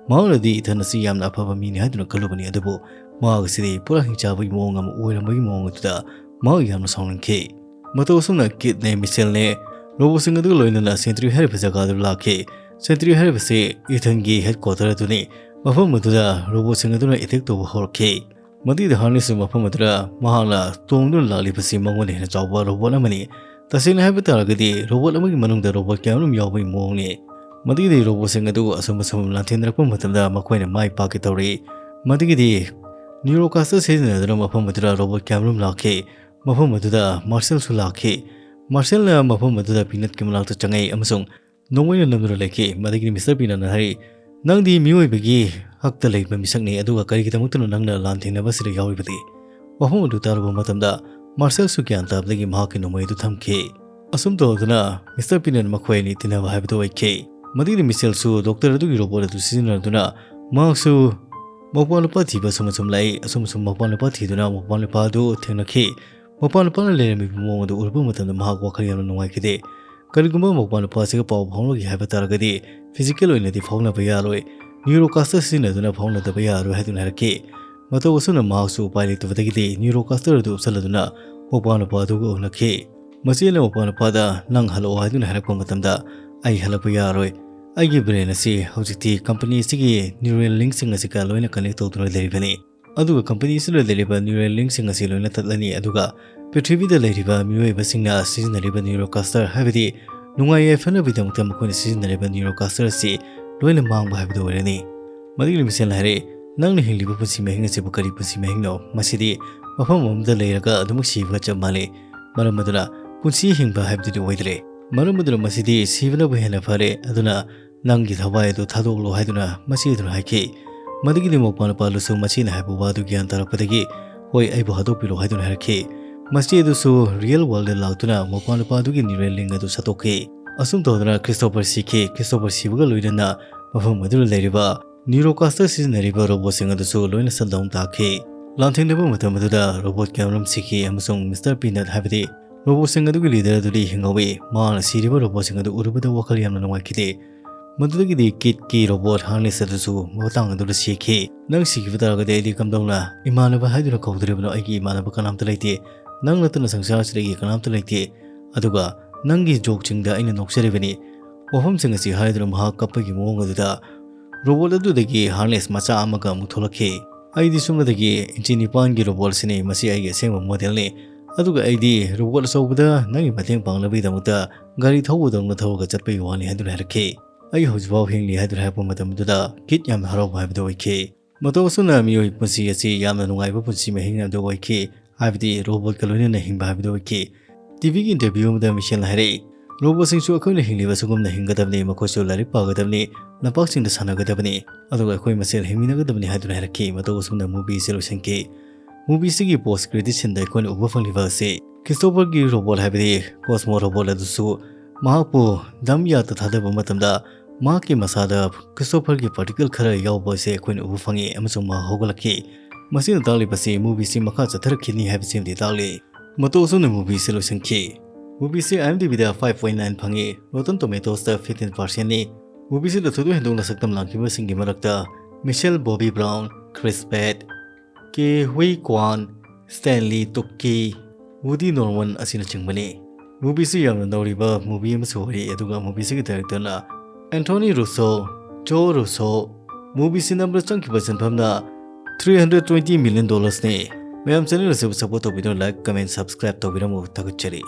ꯃꯍꯥꯛꯅꯗꯤ ꯏꯊꯟ ꯑꯁꯤ ꯌꯥꯝꯅ ꯑꯐꯕ ꯃꯤꯅꯤ ꯍꯥꯏꯗꯨꯅ ꯈꯜꯂꯨꯕꯅꯤ, ꯑꯗꯨꯕꯨ ꯃꯍꯥꯛ ꯑꯁꯤꯗꯤ ꯄꯨꯔꯥ ꯍꯤꯡꯆꯥꯕꯒꯤ ꯃꯑꯣꯡ ꯑꯃ ꯑꯣꯏꯔꯝꯕꯒꯤ ꯃꯑꯣꯡ ꯑꯗꯨꯗ ꯃꯍꯥꯛ ꯌꯥꯝꯅ ꯁꯥꯎꯅꯤꯡꯈꯤ꯫ ꯃꯇꯧ ꯑꯁꯨꯝꯅ ꯀꯤꯠꯅꯦ, ꯃꯤꯁꯦꯜꯅꯦ, ꯔꯣꯕꯣꯠꯁꯤꯡ ꯑꯗꯨꯒ ꯂꯣꯏꯅꯅ ꯁꯦꯟꯇ꯭ꯔꯤ ꯍꯥꯏꯔꯤꯕ ꯖꯒꯥꯗꯨ ꯂꯥꯛꯈꯤ꯫ ꯁꯦꯟꯇ꯭ꯔꯤ ꯍꯥꯏꯔꯤꯕꯁꯤ ꯏꯊꯟꯒꯤ ꯍꯦꯗꯀ꯭ꯋꯥꯇꯔ ꯑꯗꯨꯅꯤ꯫ ꯃꯐꯝ ꯑꯗꯨꯗ ꯔꯣꯕꯣꯠꯁꯤꯡ ꯑꯗꯨꯅ ꯑꯦꯇꯦꯛ ꯇꯧꯕ ꯍꯧꯔꯛꯈꯤ꯫ ꯃꯗꯨꯗ ꯍꯥꯔꯅꯦꯁꯁꯨ ꯃꯐꯝ ꯑꯗꯨꯗ ꯃꯍꯥꯛꯅ ꯇꯣꯡꯗꯨꯅ ꯂꯥꯛꯂꯤꯕꯁꯤ ꯃꯉꯣꯟꯗ ꯍꯦꯟꯅ ꯆꯥꯎꯕ ꯔꯣꯕꯣꯠ ꯑꯃꯅꯤ꯫ ꯇꯁꯦꯡꯅ ꯍꯥꯏꯕ ꯇꯥꯔꯒꯗꯤ ꯔꯣꯕꯣꯠ ꯑꯃꯒꯤ ꯃꯅꯨꯡꯗ ꯔꯣꯕꯣꯠ ꯀꯌꯥꯃꯔꯨꯝ ꯌꯥꯎꯕꯒꯤ ꯃꯑꯣꯡꯅꯤ꯫ ꯃꯗꯨꯒꯤꯗꯤ ꯔꯣꯕꯣꯠꯁꯤꯡ ꯑꯗꯨ ꯑꯁꯨꯝ ꯑꯁꯨꯝ ꯂꯥꯟꯊꯦꯡꯅꯔꯛꯄ ꯃꯇꯝꯗ ꯃꯈꯣꯏꯅ ꯃꯥꯏ ꯄꯥꯛꯀꯦ ꯇꯧꯔꯤ꯫ ꯃꯗꯨꯒꯤꯗꯤ ꯅ꯭ꯌꯨꯔꯣꯀꯥꯁꯇꯔ ꯁꯤꯖꯤꯟꯅꯗꯨꯅ ꯃꯐꯝ ꯑꯗꯨꯗ ꯔꯣꯕꯣꯠ ꯀꯌꯥꯃꯔꯨꯝ ꯂꯥꯛꯈꯤ꯫ ꯃꯐꯝ ꯑꯗꯨꯗ ꯃꯥꯔꯁꯦꯜꯁꯨ ꯂꯥꯛꯈꯤ꯫ ꯃꯥꯔꯁꯦꯜꯅ ꯃꯐꯝ ꯑꯗꯨꯗ ꯄꯤꯅꯠꯀꯤ ꯃꯅꯥꯛꯇ ꯆꯪꯉꯛꯏ ꯑꯃꯁꯨꯡ ꯅꯣꯡꯃꯩꯅ ꯅꯝꯗꯨꯅ ꯂꯩꯈꯤ꯫ ꯃꯗꯨꯒꯤ ꯃꯤꯁꯇꯔ ꯄꯤꯅꯠꯅ ꯍꯥꯏꯔꯤ, "ꯅꯪꯗꯤ ꯃꯤꯑꯣꯏꯕꯒꯤ ꯍꯛꯇ ꯂꯩꯕ ꯃꯤꯁꯛꯅꯤ, ꯑꯗꯨꯒ ꯀꯔꯤꯒꯤꯗꯃꯛꯇꯅꯣ ꯅꯪꯅ ꯂꯥꯟꯊꯦꯡꯅꯕ ꯑꯁꯤꯗ ꯌꯥꯎꯔꯤꯕꯗꯤ?" ꯋꯥꯐꯝ ꯑꯗꯨ ꯇꯥꯔꯨꯕ ꯃꯇꯝꯗ ꯃꯥꯔꯁꯦꯜꯁꯨ ꯒ꯭ꯌꯥꯟ ꯇꯥꯕꯗꯒꯤ ꯃꯍꯥꯛꯀꯤ ꯅꯣꯡꯃꯩ ꯑꯗꯨ ꯊꯝꯈꯤ꯫ ꯑꯁꯨꯝ ꯇꯧꯗꯨꯅ ꯃꯤꯁꯇꯔ ꯄꯤꯅꯠ ꯃꯈꯣꯏ ꯑꯅꯤ ꯇꯤꯟꯅꯕ ꯍꯥꯏꯕꯗꯨ ꯑꯣꯏꯈꯤ꯫ ꯃꯗꯨꯒꯤ ꯃꯤꯁꯦꯜꯁꯨ ꯗꯣꯛꯇꯔ ꯑꯗꯨꯒꯤ ꯔꯣꯕꯣꯠ ꯑꯗꯨ ꯁꯤꯖꯤꯟꯅꯗꯨꯅ ꯃꯍꯥꯛꯁꯨ ꯃꯧꯄ꯭ꯋꯥ ꯅꯨꯄꯥ ꯊꯤꯕ ꯑꯁꯨꯝ ꯑꯁꯨꯝ ꯂꯥꯛꯏ꯫ ꯑꯁꯨꯝ ꯑꯁꯨꯝ ꯃꯧꯄ꯭ꯋꯥ ꯅꯨꯄꯥ ꯊꯤꯗꯨꯅ ꯃꯧꯄ꯭ꯋꯥ ꯅꯨꯄꯥ ꯑꯗꯨ ꯊꯦꯡꯅꯈꯤ꯫ ꯃꯄꯥ ꯅꯨꯄꯥꯅ ꯂꯩꯔꯝꯃꯤꯕ ꯃꯑꯣꯡ ꯑꯗꯨ ꯎꯔꯨꯕ ꯃꯇꯝꯗ ꯃꯍꯥꯛ ꯋꯥꯈꯜ ꯌꯥꯝꯅ ꯅꯨꯡꯉꯥꯏꯈꯤꯗꯦ꯫ "ꯀꯔꯤꯒꯨꯝꯕ ꯃꯄꯥ ꯅꯨꯄꯥ ꯑꯁꯤꯒ ꯄꯥꯎ ꯐꯥꯎꯅꯒꯦ ꯍꯥꯏꯕ ꯇꯥꯔꯒꯗꯤ ꯐꯤꯖꯤꯀꯦꯜ ꯑꯣꯏꯅꯗꯤ ꯐꯥꯎꯅꯕ ꯌꯥꯔꯣꯏ, ꯅ꯭ꯌꯨꯔꯣꯀꯥꯁꯇꯔ ꯁꯤꯖꯤꯟꯅꯗꯨꯅ ꯐꯥꯎꯅꯗꯕ ꯌꯥꯔꯣꯏ" ꯍꯥꯏꯗꯨꯅ ꯍꯥꯏꯔꯛꯈꯤ꯫ ꯃꯇꯧ ꯑꯁꯨꯝꯅ ꯃꯍꯥꯛꯁꯨ ꯎꯄꯥꯏ ꯂꯩꯇꯕꯗꯒꯤꯗꯤ ꯅ꯭ꯌꯨꯔꯣꯀꯥꯁꯇꯔ ꯑꯗꯨ ꯎꯞꯁꯜꯂꯗꯨꯅ ꯃꯄꯥ ꯅꯨꯄꯥ ꯑꯗꯨꯒ ꯎꯅꯈꯤ꯫ ꯃꯆꯦꯅ ꯃꯄꯥ ꯅꯨꯄꯥꯗ, "ꯅꯪ ꯍꯜꯂꯛꯑꯣ" ꯍꯥꯏꯗꯨꯅ ꯍꯥꯏꯔꯛꯄ ꯃꯇꯝꯗ, "ꯑꯩ ꯍꯜꯂꯛꯄ ꯌꯥꯔꯣꯏ꯫ ꯑꯩꯒꯤ ꯕ꯭ꯔꯦꯟ ꯑꯁꯤ ꯍꯧꯖꯤꯛꯇꯤ ꯀꯝꯄꯅꯤ ꯑꯁꯤꯒꯤ ꯅ꯭ꯌꯨꯔꯦꯜ ꯂꯤꯡꯁꯤꯡ ꯑꯁꯤꯒ ꯂꯣꯏꯅ ꯀꯅꯦꯛ ꯇꯧꯗꯨꯅ ꯂꯩꯔꯤꯕꯅꯤ꯫ ꯑꯗꯨꯒ ꯀꯝꯄꯅꯤ ꯑꯁꯤꯗ ꯂꯩꯔꯤꯕ ꯅ꯭ꯌꯨꯔꯦꯜ ꯂꯤꯡꯁꯤꯡ ꯑꯁꯤ ꯂꯣꯏꯅ ꯇꯠꯂꯅꯤ, ꯑꯗꯨꯒ ꯄ꯭ꯔꯤꯊꯤꯕꯤꯗ ꯂꯩꯔꯤꯕ ꯃꯤꯑꯣꯏꯕꯁꯤꯡꯅ ꯁꯤꯖꯤꯟꯅꯔꯤꯕ ꯅ꯭ꯌꯨꯔꯣꯀꯥꯁꯇꯔ, ꯍꯥꯏꯕꯗꯤ ꯅꯨꯡꯉꯥꯏ ꯌꯥꯏꯐꯅꯕꯒꯤꯗꯃꯛꯇ ꯃꯈꯣꯏꯅ ꯁꯤꯖꯤꯟꯅꯔꯤꯕ ꯅ꯭ꯌꯨꯔꯣꯀꯥꯁꯇꯔ ꯑꯁꯤ ꯂꯣꯏꯅ ꯃꯥꯡꯕ ꯍꯥꯏꯕꯗꯨ ꯑꯣꯏꯔꯅꯤ"꯫ ꯃꯗꯨꯒꯤ ꯃꯤꯁꯦꯜꯅ ꯍꯥꯏꯔꯛꯏ, "ꯅꯪꯅ ꯍꯤꯡꯂꯤꯕ ꯄꯨꯟꯁꯤ ꯃꯍꯤꯡ ꯑꯁꯤꯕꯨ ꯀꯔꯤ ꯄꯨꯟꯁꯤ ꯃꯍꯤꯡꯅꯣ? ꯃꯁꯤꯗꯤ ꯃꯐꯝ ꯑꯃꯗ ꯂꯩꯔꯒ ꯑꯗꯨꯃꯛ ꯁꯤꯕꯒ ꯆꯞ ꯃꯥꯟꯅꯩ꯫ ꯃꯔꯝ ꯑꯗꯨꯅ ꯄꯨꯟꯁꯤ ꯍꯤꯡꯕ ꯍꯥꯏꯕꯗꯨꯗꯤ ꯑꯣꯏꯗ꯭ꯔꯦ꯫ ꯃꯔꯝ ꯑꯗꯨꯅ ꯃꯁꯤꯗꯤ ꯁꯤꯕꯅꯕꯨ ꯍꯦꯟꯅ ꯐꯔꯦ꯫ ꯑꯗꯨꯅ ꯅꯪꯒꯤ ꯊꯋꯥꯏ ꯑꯗꯨ ꯊꯥꯗꯣꯛꯂꯣ" ꯍꯥꯏꯗꯨꯅ ꯃꯆꯦ ꯑꯗꯨꯅ ꯍꯥꯏꯈꯤ꯫ ꯃꯗꯨꯒꯤꯗꯤ ꯃꯧꯄ꯭ꯋꯥ ꯅꯨꯄꯥꯗꯨꯁꯨ ꯃꯆꯦꯅ ꯍꯥꯏꯕ ꯋꯥꯗꯨ ꯒ꯭ꯌꯥꯟ ꯇꯥꯔꯛꯄꯗꯒꯤ, "ꯍꯣꯏ, ꯑꯩꯕꯨ ꯍꯥꯠꯇꯣꯛꯄꯤꯔꯣ" ꯍꯥꯏꯗꯨꯅ ꯍꯥꯏꯔꯛꯈꯤ꯫ ꯃꯆꯦ ꯑꯗꯨꯁꯨ real worldꯗ ꯂꯥꯛꯇꯨꯅ ꯃꯄꯥ ꯅꯨꯄꯥꯗꯨꯒꯤ nural link ꯑꯗꯨ ꯁꯠꯇꯣꯛꯈꯤ꯫ ꯑꯁꯨꯝ ꯇꯧꯗꯅ ꯈ꯭ꯔꯤꯁꯇꯣꯐꯔ ꯁꯤꯈꯤ꯫ ꯈ꯭ꯔꯤꯁꯇꯣꯐꯔ ꯁꯤꯕꯒ ꯂꯣꯏꯅꯅ ꯃꯐꯝ ꯑꯗꯨꯗ ꯂꯩꯔꯤꯕ Neurocaster ꯁꯤꯖꯤꯟꯅꯔꯤꯕ ꯔꯣꯕꯣꯠꯁꯤꯡ ꯑꯗꯨꯁꯨ ꯂꯣꯏꯅ shutdown ꯇꯥꯈꯤ꯫ ꯂꯥꯟꯊꯦꯡꯅꯕ ꯃꯇꯝ ꯑꯗꯨꯗ ꯔꯣꯕꯣꯠ ꯀꯌꯥꯃꯔꯨꯝ ꯁꯤꯈꯤ ꯑꯃꯁꯨꯡ ꯃꯤꯁꯇꯔ ꯄꯤꯅꯠ ꯍꯥꯏꯕꯗꯤ ꯔꯣꯕꯣꯠꯁꯤꯡ ꯑꯗꯨꯒꯤ leader ꯑꯗꯨꯗꯤ ꯍꯤꯡꯍꯧꯏ꯫ ꯃꯍꯥꯛꯅ ꯁꯤꯔꯤꯕ ꯔꯣꯕꯣꯠꯁꯤꯡ ꯑꯗꯨ ꯎꯔꯨꯕꯗ ꯋꯥꯈꯜ ꯌꯥꯝꯅ ꯅꯨꯡꯉꯥꯏꯈꯤꯗꯦ꯫ ꯃꯗꯨꯗꯒꯤꯗꯤ ꯀꯤꯠꯀꯤ ꯔꯣꯕꯣꯠ ꯍꯥꯔꯅꯦꯁ ꯑꯗꯨꯁꯨ ꯃꯇꯥꯡ ꯑꯗꯨꯗ ꯁꯤꯈꯤ꯫ "ꯅꯪ ꯁꯤꯈꯤꯕ ꯇꯥꯔꯒꯗꯤ ꯑꯩꯗꯤ ꯀꯝꯗꯧꯅ ꯏꯃꯥꯟꯅꯕ ꯍꯥꯏꯗꯨꯅ ꯀꯧꯗꯣꯔꯤꯕꯅꯣ? ꯑꯩꯒꯤ ꯏꯃꯥꯟꯅꯕ ꯀꯅꯥꯝꯇ ꯂꯩꯇꯦ꯫ ꯅꯪ ꯅꯠꯇꯅ ꯁꯪꯁꯥꯔꯁꯤꯗ ꯑꯩꯒꯤ ꯀꯅꯥꯝꯇ ꯂꯩꯇꯦ꯫ ꯑꯗꯨꯒ ꯅꯪꯒꯤ ꯖꯣꯛꯁꯤꯡꯗ ꯑꯩꯅ ꯅꯣꯛꯆꯔꯤꯕꯅꯤ꯫" ꯋꯥꯐꯝꯁꯤꯡ ꯑꯁꯤ ꯍꯥꯏꯗꯨꯅ ꯃꯍꯥꯛ ꯀꯞꯄꯒꯤ ꯃꯑꯣꯡ ꯑꯗꯨꯗ ꯔꯣꯕꯣꯠ ꯑꯗꯨꯗꯒꯤ ꯍꯥꯔꯅꯦꯁ ꯃꯆꯥ ꯑꯃꯒ ꯑꯃꯨꯛ ꯊꯣꯛꯂꯛꯈꯤ꯫ "ꯑꯩꯗꯤ ꯁꯨꯞꯅꯇꯒꯤ ꯏꯟꯆꯤ ꯅꯤꯄꯥꯟꯒꯤ ꯔꯣꯕꯣꯠꯁꯤꯅꯤ꯫ ꯃꯁꯤ ꯑꯩꯒꯤ ꯑꯁꯦꯡꯕ ꯃꯣꯗꯦꯜꯅꯤ꯫ ꯑꯗꯨꯒ ꯑꯩꯗꯤ ꯔꯣꯕꯣꯠ ꯑꯆꯧꯕꯗ ꯅꯪꯒꯤ ꯃꯇꯦꯡ ꯄꯥꯡꯅꯕꯒꯤꯗꯃꯛꯇ ꯒꯥꯔꯤ ꯊꯧꯕꯗꯧꯅ ꯊꯧꯔꯒ ꯆꯠꯄꯒꯤ ꯋꯥꯅꯤ" ꯍꯥꯏꯗꯨꯅ ꯍꯥꯏꯔꯛꯈꯤ꯫ "ꯑꯩ ꯍꯧꯖꯤꯛꯐꯥꯎ ꯍꯤꯡꯂꯤ" ꯍꯥꯏꯗꯨꯅ ꯍꯥꯏꯔꯛꯄ ꯃꯇꯝꯗꯨꯗ ꯀꯤꯠ ꯌꯥꯝꯅ ꯍꯔꯥꯎꯕ ꯍꯥꯏꯕꯗꯨ ꯑꯣꯏꯈꯤ꯫ ꯃꯇꯧ ꯑꯁꯨꯝꯅ ꯃꯤꯑꯣꯏ ꯄꯨꯟꯁꯤ ꯑꯁꯤ ꯌꯥꯝꯅ ꯅꯨꯡꯉꯥꯏꯕ ꯄꯨꯟꯁꯤ ꯃꯍꯤꯡ ꯑꯗꯨ ꯑꯣꯏꯈꯤ, ꯍꯥꯏꯕꯗꯤ ꯔꯣꯕꯣꯠꯀ ꯂꯣꯏꯅꯅ ꯍꯤꯡꯕ ꯍꯥꯏꯕꯗꯨ ꯑꯣꯏꯈꯤ꯫ ꯇꯤꯚꯤꯒꯤ interview ꯑꯃꯗ ꯃꯤꯁꯦꯜꯅ ꯍꯥꯏꯔꯛꯏ, "ꯔꯣꯕꯣꯠꯁꯤꯡꯁꯨ ꯑꯩꯈꯣꯏꯅ ꯍꯤꯡꯂꯤꯕ ꯑꯁꯤꯒꯨꯝꯅ ꯍꯤꯡꯒꯗꯕꯅꯤ, ꯃꯈꯣꯏꯁꯨ ꯂꯥꯏꯔꯤꯛ ꯄꯥꯒꯗꯕꯅꯤ, ꯂꯝꯄꯥꯛꯁꯤꯡꯗ ꯁꯥꯟꯅꯒꯗꯕꯅꯤ, ꯑꯗꯨꯒ ꯑꯩꯈꯣꯏ ꯃꯁꯦꯜ ꯍꯤꯡꯃꯤꯟꯅꯒꯗꯕꯅꯤ" ꯍꯥꯏꯗꯨꯅ ꯍꯥꯏꯔꯛꯈꯤ꯫ ꯃꯇꯧ ꯑꯁꯨꯝꯅ movie ꯑꯁꯤ ꯂꯣꯏꯁꯤꯟꯈꯤ꯫ Movie ꯑꯁꯤꯒꯤ post credit sceneꯗ ꯑꯩꯈꯣꯏꯅ ꯎꯕ ꯐꯪꯂꯤꯕ ꯑꯁꯤ ꯈ꯭ꯔꯤꯁꯇꯣꯐꯔꯒꯤ ꯔꯣꯕꯣꯠ ꯍꯥꯏꯕꯗꯤ ꯀꯣꯁꯃꯣ ꯔꯣꯕꯣꯠ ꯑꯗꯨꯁꯨ ꯃꯍꯥꯛꯄꯨ dump yardꯇ ꯊꯥꯗꯕ ꯃꯇꯝꯗ ꯃꯍꯥꯛꯀꯤ ꯃꯁꯥꯗ ꯈ꯭ꯔꯤꯁꯇꯣꯐꯔꯒꯤ particle ꯈꯔ ꯌꯥꯎꯕ ꯑꯁꯤ ꯑꯩꯈꯣꯏꯅ ꯎꯕ ꯐꯪꯉꯤ ꯑꯃꯁꯨꯡ ꯃꯍꯥꯛ ꯍꯧꯒꯠꯂꯛꯈꯤ꯫ ꯃꯁꯤꯅ ꯇꯥꯛꯂꯤꯕꯁꯤ movieꯁꯤ ꯃꯈꯥ ꯆꯠꯊꯔꯛꯈꯤꯅꯤ ꯍꯥꯏꯕꯁꯤꯃꯗꯤ ꯇꯥꯛꯂꯤ꯫ ꯃꯇꯧ ꯑꯁꯨꯝꯅ movieꯁꯤ ꯂꯣꯏꯁꯤꯟꯈꯤ꯫ Movieꯁꯤ IMDbꯗ five point nine ꯐꯪꯉꯤ, Rotten Tomatoesꯇ fifteen percentꯅꯤ꯫ Movieꯁꯤꯗ ꯊꯣꯏꯗꯣꯛ ꯍꯦꯟꯗꯣꯛꯅ ꯁꯛꯇꯝ ꯂꯥꯡꯈꯤꯕꯁꯤꯡꯒꯤ ꯃꯔꯛꯇ ꯃꯤꯁꯦꯜ ꯕꯣꯕꯤ ꯕ꯭ꯔꯥꯎꯟ, ꯀ꯭ꯔꯤꯁ ꯄꯦꯠ, ꯀꯦ ꯍꯨꯏ ꯀ꯭ꯋꯥꯟ, ꯁ꯭ꯇꯦꯟꯂꯤ ꯇꯨꯛꯀꯤ, ꯋꯨꯗꯤ ꯅꯣꯔꯃꯟ ꯑꯁꯤꯅꯆꯤꯡꯕꯅꯤ꯫ Movieꯁꯤ ꯌꯥꯝꯅ ꯅꯧꯔꯤꯕ movie ꯑꯃꯁꯨ ꯑꯣꯏꯔꯤ, ꯑꯗꯨꯒ movieꯁꯤꯒꯤ directorꯅ Anthony Russo, Joe Russo꯫ Movieꯁꯤ ꯅꯝꯕꯗ ꯆꯪꯈꯤꯕ ꯁꯦꯟꯐꯝꯅ three hundred twenty million dollarsꯅꯤ꯫ ꯃꯌꯥꯝ channel ꯑꯁꯤꯕꯨ support ꯇꯧꯕꯤꯗꯨꯅ like, comment, subscribe ꯇꯧꯕꯤꯔꯝꯃꯨ꯫ ꯊꯥꯒꯠꯆꯔꯤ꯫